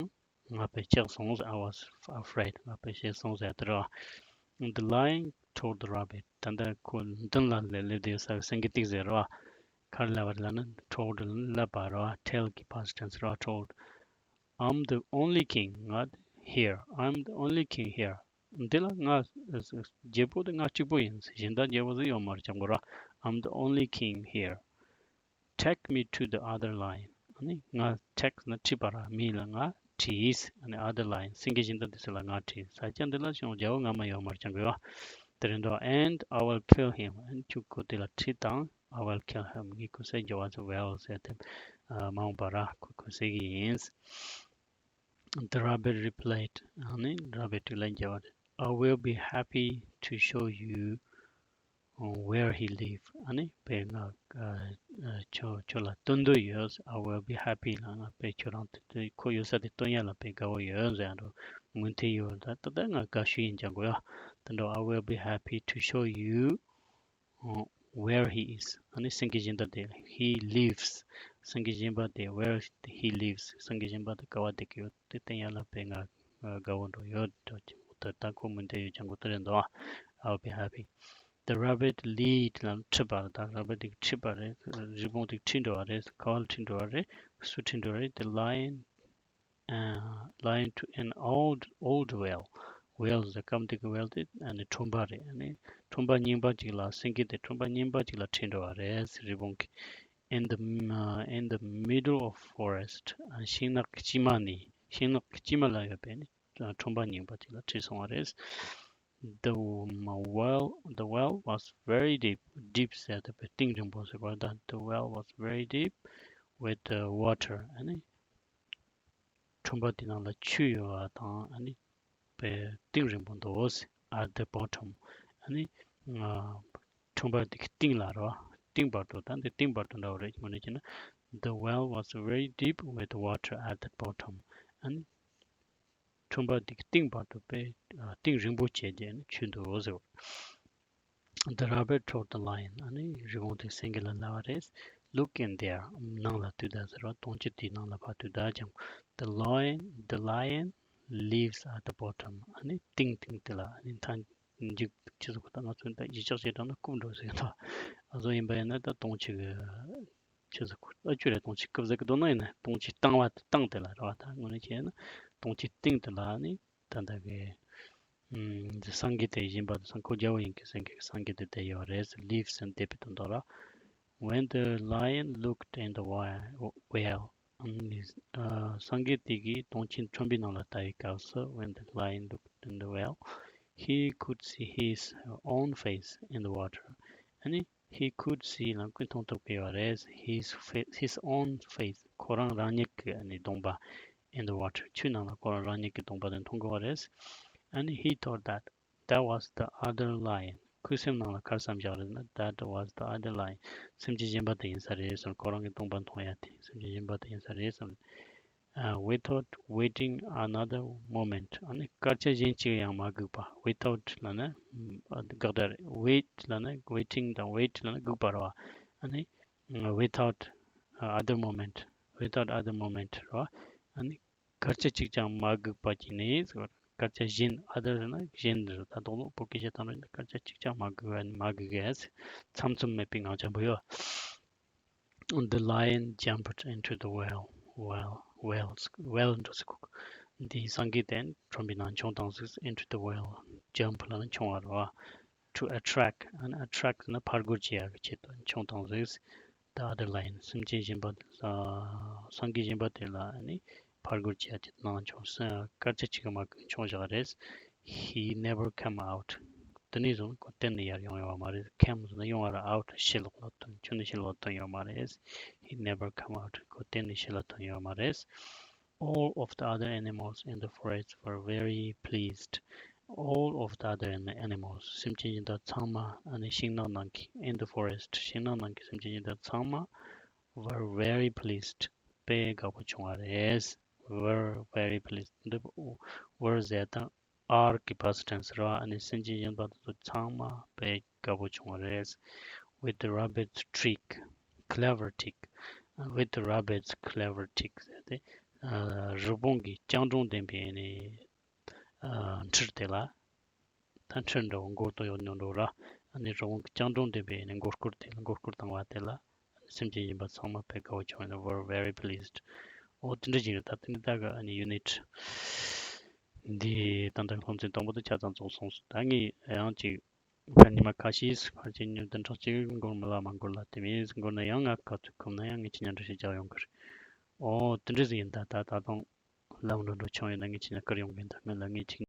ང་དཔེ་ཆགས་སོང་། I was afraid. ང་དཔེ་ཞེད་སོང་ཟེར་དེ་རེད་བ། The lion told the rabbit. ད་ལྟ་ཁོ་མདུན་ལ་སླེབས་སླེབས་བསྡད་ས་སེང་གེ་དེས་ཟེར་བ། ག་རེ་ལབ་པ་རེད་ལབ་ན། told ལབ་པ་རེད་བ། tell གི་past tense རེད་བ། told. I'm the only king, not here. I'm the only king here. འདི་ལ་ང་རྒྱལ་པོ་དེ་ང་གཅིག་པོ་ཡིན། གཞན་དག་རྒྱལ་པོ་ཟིག་ཡོད་མ་རེད། ཅང་གོ་ར། I'm the only king here. Take me to the other lion. ཨ་ནི་ང་take ན་ཁྲིད་པ་ར། me ལ་ང་ཁྲིད། ཨ་ནི་other lion སེང་གེ་གཞན་དག་དེ་ཚོ་ལ་ང་ཁྲིད། ས་ཆ་འདི་ལ་ཅང་རྒྱལ་པོ་ང་མ་ཡོད་མ་རེད། ཅང་གོ་ར། དེ་རེད་འདུག And I will kill him. ཨ་ནི་ཁྱོད་ཁོ་དེ་ལ་ཁྲིད་དང་། I will kill him. ངས་ཁོ་བསད་རྒྱུ་བ་ཟེར། well ཟེར་དེ་མ་འོངས་པ་ར། ཁོ་ཁོ་བསད་གི་ཡིན། The rabbit replied. ཨ་ནི་rabbit དེ་ལན་བརྒྱབ་པ་རེད། I will be happy to show you where he live. ཨ་ནི་དཔེ་ང་ཁྱོད་ཁྱོད་ལ་སྟོན་འདོད་ཡོད། I will be happy ལབ་ན་དཔེ་ཁྱོད་རང་དེ་ཁོ་ཡོད་ས་དེ་སྟོན་ཡ་ལ་དཔེ་དགའ་བོ་ཡོད་ཟེར་ཡ་འགྲོ། མོས་མཐུན་ཡོད། ད་ད་ད་ང་དགའ་ཤོས་ཡིན། ཅང་གོ་ཡ། དེ་འདྲ། I will be happy to show you where he is. ཨ་ནི་སེང་གེ་གཞན་དག་དེ། He lives. སེང་གེ་གཞན་པ་དེ། where he lives. སེང་གེ་གཞན་པ་དེ་ག་བ་བསྡད་ཀྱི་ཡོད་དེ་སྟོན་ཡ་ལ་དཔེ་ང་དགའ་བོ་འགྲོ་ཡོད་འགྲོ། ད་ད་ཁོ་མོས་མཐུན་ཡོད། ཅང་གོ་དེ་རེད་འདུག I'll be happy. The rabbit lead ལབ་ན་ཁྲིད་པ་རེད། ད་rabbit དེ་ཁྲིད་པ་རེད། རི་བོང་དེ་ཁྲིད་འགྲོ་བ་རེད། ག་བ་ལ་ཁྲིད་འགྲོ་བ་རེད། སུ་ཁྲིད་འགྲོ་བ་རེད། The lion, uh, lion to an old, old well. Well ཟེར་སྐབས་འདི་གི་well དེ་ཨ་ནི་ཁྲོན་པ་རེད། ཨ་ནི་ཁྲོན་པ་རྙིང་པ་ཅིག་ལ། སེང་གེ་དེ་ཁྲོན་པ་རྙིང་པ་ཅིག་ལ་ཁྲིད་འགྲོ་བ་རེད། རི་བོང་གིས། In the, uh, in the middle of forest. ཤིང་ནགས་དཀྱིལ་མ་ནས། ཤིང་ནགས་དཀྱིལ་མ་ལ་ཡོད་པའི་ནི་ཁྲོན་པ་རྙིང་པ་ཅིག་ལ་ཁྲིད་སོང་བ་རེད། The, um, well, the well was very deep. Deep ཟེར་དེ་དཔེ་གཏིང་རིང་པོ་ཟེར་བ་དང་། The well was very deep with the water. ཨ་ནི་ཁྲོན་པ་དེ་ནང་ལ་ཆུ་ཡོད་པ་དང་། ཨ་ནི་དཔེ་གཏིང་རིང་པོ་འདུག At the bottom. ཨ་ནི་ཁྲོན་པ་དེ་གི་གཏིང་ལ་རེད་བ། གཏིང་བར་དུ། ད་འདི་གཏིང་བར་དུ་འདྲ་བོ་རེད། དངོས་གནས་བྱས་ན། The well was very deep with water at the bottom. ཨ་ནི་ཁྲོན་པ་དེ་གི་གཏིང་བར་དུ་དཔེ་གཏིང་རིང་པོ་བྱས་རྗེས་ནི་ཆུ་འདུག་ཟེར་བ། The rabbit told the lion. ཨ་ནི་རི་བོང་དེ་སེང་གེ་ལ་ལབ་པ་རེད། Look in there. ནང་ལ་ལྟོས་དང་ཟེར་བ། དུང་ཕྱུར་དེའི་ནང་ལ་ཕར་ལྟོས་དང་། ཅང་། The lion, the lion lives at the bottom. ཨ་ནི་གཏིང་གཏིང་དེ་ལ། ཨ་ནི་མཐའ་མཇུག་ཆུ་ཚོད་ཁོ་ད་ང་ཚོ་ད་གཞིས་ཆགས་བྱས་དྲགས་ན་རྐུབ་འགྲོ་ཟེར་ད། ཨ་བཟོ་ཡིན་པ་ཡིན་ན་ད་དུང་ཕྱུར་གི་ཆུ་ཚོད་ཁོ་ཨ་ཆུ་རེད། དུང་ཕྱུར་རྐུབ་ཟེར་གི་འདུག་ན། ཡིན་ན་དུང་ཕྱུར་རྟིང་བ་དེ། རྟིང་དེ་ལ་རེད་བ། ད་དངོས་གནས་བྱས་ན་དུང་ཕྱུར་རྟིང་དེ་ལ་ནི་ད་ལྟ་གི་ཨམ་སེང་གེ་དེ་བཞིན་པ་དེ། སེང་གེ་རྒྱལ་པོ་ཡིན་གི་སེང་གེ་སེང་གེ་དེ་བསྡད་ཡོད་རེད། Lives ཟེར་བསྡད་པའི་དོན་དག་རེད། When the lion looked in the wi- well. ཨ་སེང་གེ་དེ་གིས་དུང་ཕྱུར་ཁྲོན་པའི་ནང་ལ་ལྟ་བའི་སྐབས་སུ། When the lion looked in the well, he could see his own face in the water. ཨ་ནི་he could see ལབ་ན་ཁོས་མཐོང་ཐུབ་ཀྱི་ཡོད་རེད། His fa- his own face. ཁོ་རང་རང་ཉིད་ཀྱི་ཨ་ནི་གདོང་པ། In the water. ཆུའི་ནང་ལ་ཁོ་རང་རང་ཉིད་ཀྱི་གདོང་པ་དེ་མཐོང་གི་ཡོད་རེད། And he thought that that was the other lion. ཁོའི་སེམས་ནང་ལ་ག་རེ་བསམ་བཞག་རེད་ན། That was the other lion. སེམས་ཅན་གཞན་པ་དེ་ཡིན་ས་རེད་བསམ། ཁོ་རང་གི་གདོང་པ་མཐོང་ཡ་དེ་སེམས་ཅན་གཞན་པ་དེ་ཡིན་ས་རེད་བསམ། Uh, without waiting another moment. ཨ་ནི་སྐར་ཆ་གཞན་གཅིག་ཡང་མ་སྒུག་པ། Without ལབ་ན་དགག་སྒྲ་རེད། Wait ལབ་ན། Waiting དང་wait ལབ་ན་སྒུག་པ་རེད་བ། ཨ་ནི་without other moment. Without other moment རེད་བ། ཨ་ནི་སྐར་ཆ་གཅིག་ཀྱང་མ་སྒུག་པ་བྱས་ནས། སྐར་ཆ་གཞན། other ཟེར་ན་གཞན་རེད། ད་དོག་ལོ་བོད་སྐད་ཆ་དང་རེད། སྐར་ཆ་གཅིག་ཀྱང་མ་སྒུག་པ། མ་སྒུག་གས། མཚམས་མཚམས་མེད་པའི་ངང་ཅན་པོ་ཡོད། The lion jumped into the well. Well, well, well འགྲོ་སི་ཁུག་འདི་སེང་གེ་དེ་ཁྲོན་པའི་ནང་མཆོངས་བཏང་ཟིག Into the well. Jump ལབ་ན་མཆོང་བ་རེད་བ། To attract. ཨ་ནི་attract ན་ཕར་རྒོལ་བྱེད་ཡག་གི་ཆེད་དུ་མཆོངས་བཏང་ཟིག The other lion. སེམས་ཅན་གཞན་པ། ཨ་སེང་གེ་གཞན་པ་དེ་ལ་ཨ་ནི་ཕར་རྒོལ་བྱེད་ཡག་ཆེད་དུ་ནང་མཆོངས། སྐར་ཆ་གཅིག་གི་མ་གི་མཆོངས་བཞག་རེད། He never came out. དེ་ནས་བཟུང་ཁོ་གཏན་ནས་ཡར་ཡོང་ཡོད་མ་རེད། Came ཟེར་ན་ཡོང་བ་རེད། Out ཕྱི་ལོགས་ལ་ཐོན། ཁྱོན་ནས་ཕྱི་ལོགས་ཐོན་ཡོད་མ་རེད། He never came out. ཁོ་གཏན་ནས་ཕྱི་ལ་ཐོན་ཡོད་མ་རེད། All of the other animals in the forest were very pleased. All of the other an- animals. སེམས་ཅན་གཞན་དག་ཚང་མ། ཨ་ནི་ཤིང་ནགས་ནང་གི། In the forest. ཤིང་ནགས་ནང་གི་སེམས་ཅན་གཞན་དག་ཚང་མ། Were very pleased. དཔེ་དགའ་པོ་བྱུང་བ་རེད། Were very pleased. འདི་were ཟེར་དང་ are གི་past tense རེད་བ། ཨ་ནི་སེམས་ཅན་གཞན་པ་དེ་ཚོ་ཚང་མ་དཔེ་དགའ་པོ་བྱུང་བ་རེད། With the rabbit's trick, clever trick, with the rabbit's clever trick ཟེར་ཏེ། ཨ། རི་བོང་གི་སྤྱང་གྲུང་ལྡན་པའི་ཨ་ནི་ཨ། འཕྲུལ་དེ་ལ། ད་འཕྲུལ་འདྲ་བོ་མགོ་ཏོ་ཡོད་ནོ་འདྲ་བོ་ར། ཨ་ནི་རི་བོང་གི་སྤྱང་གྲུང་ལྡན་པའི་ཨ་ནི་མགོ་སྐོར་དེ་ལ། མགོ་སྐོར་བཏང་བ་དེ་ལ། སེམས་ཅན་གཞན་པ་ཚང་མ་དཔེ་དགའ་བོ་བྱུང་། They were very pleased. འོ་དེ་འདྲ་ཞིག་རེད། ད་དེ་འདྲ་ད་ག་ཨ་ནི་unit འདི་ད་ལྟ་སློབ་ཚན་དང་པོ་དེ་ཆ་ཚང་རྫོགས་སོང་། ད་ངས་ཡང་ཅིག་ཕར་ཉི་མ་ཁ་ཤས་ཕར་ཕྱིན་ཉོན་དུ་འཕྲོག་ཅིག་འགོར་མི་ལ་མ་འགོར་ལ། དེ་མིན་འགོར་ན་ཡང་ང་ག་ཚོད་ཁོམ་ན་ཡང་ངས་ཁྱེད་ཉན་འདྲ་ཞིག་རྒྱག་ཡོང་གི་རེད། འོ་དེ་འདྲ་ཟིག་ཡིན། ད་ད་ད་དུང་ལམ་འགྲོ་འགྲོ་ཆུང་ཡོད་ན་ངས་ཁྱེད་ཉན་བསྐུར་ཡོང་གི་ཡིན། ད་མི་ལ་ངས་ཅིག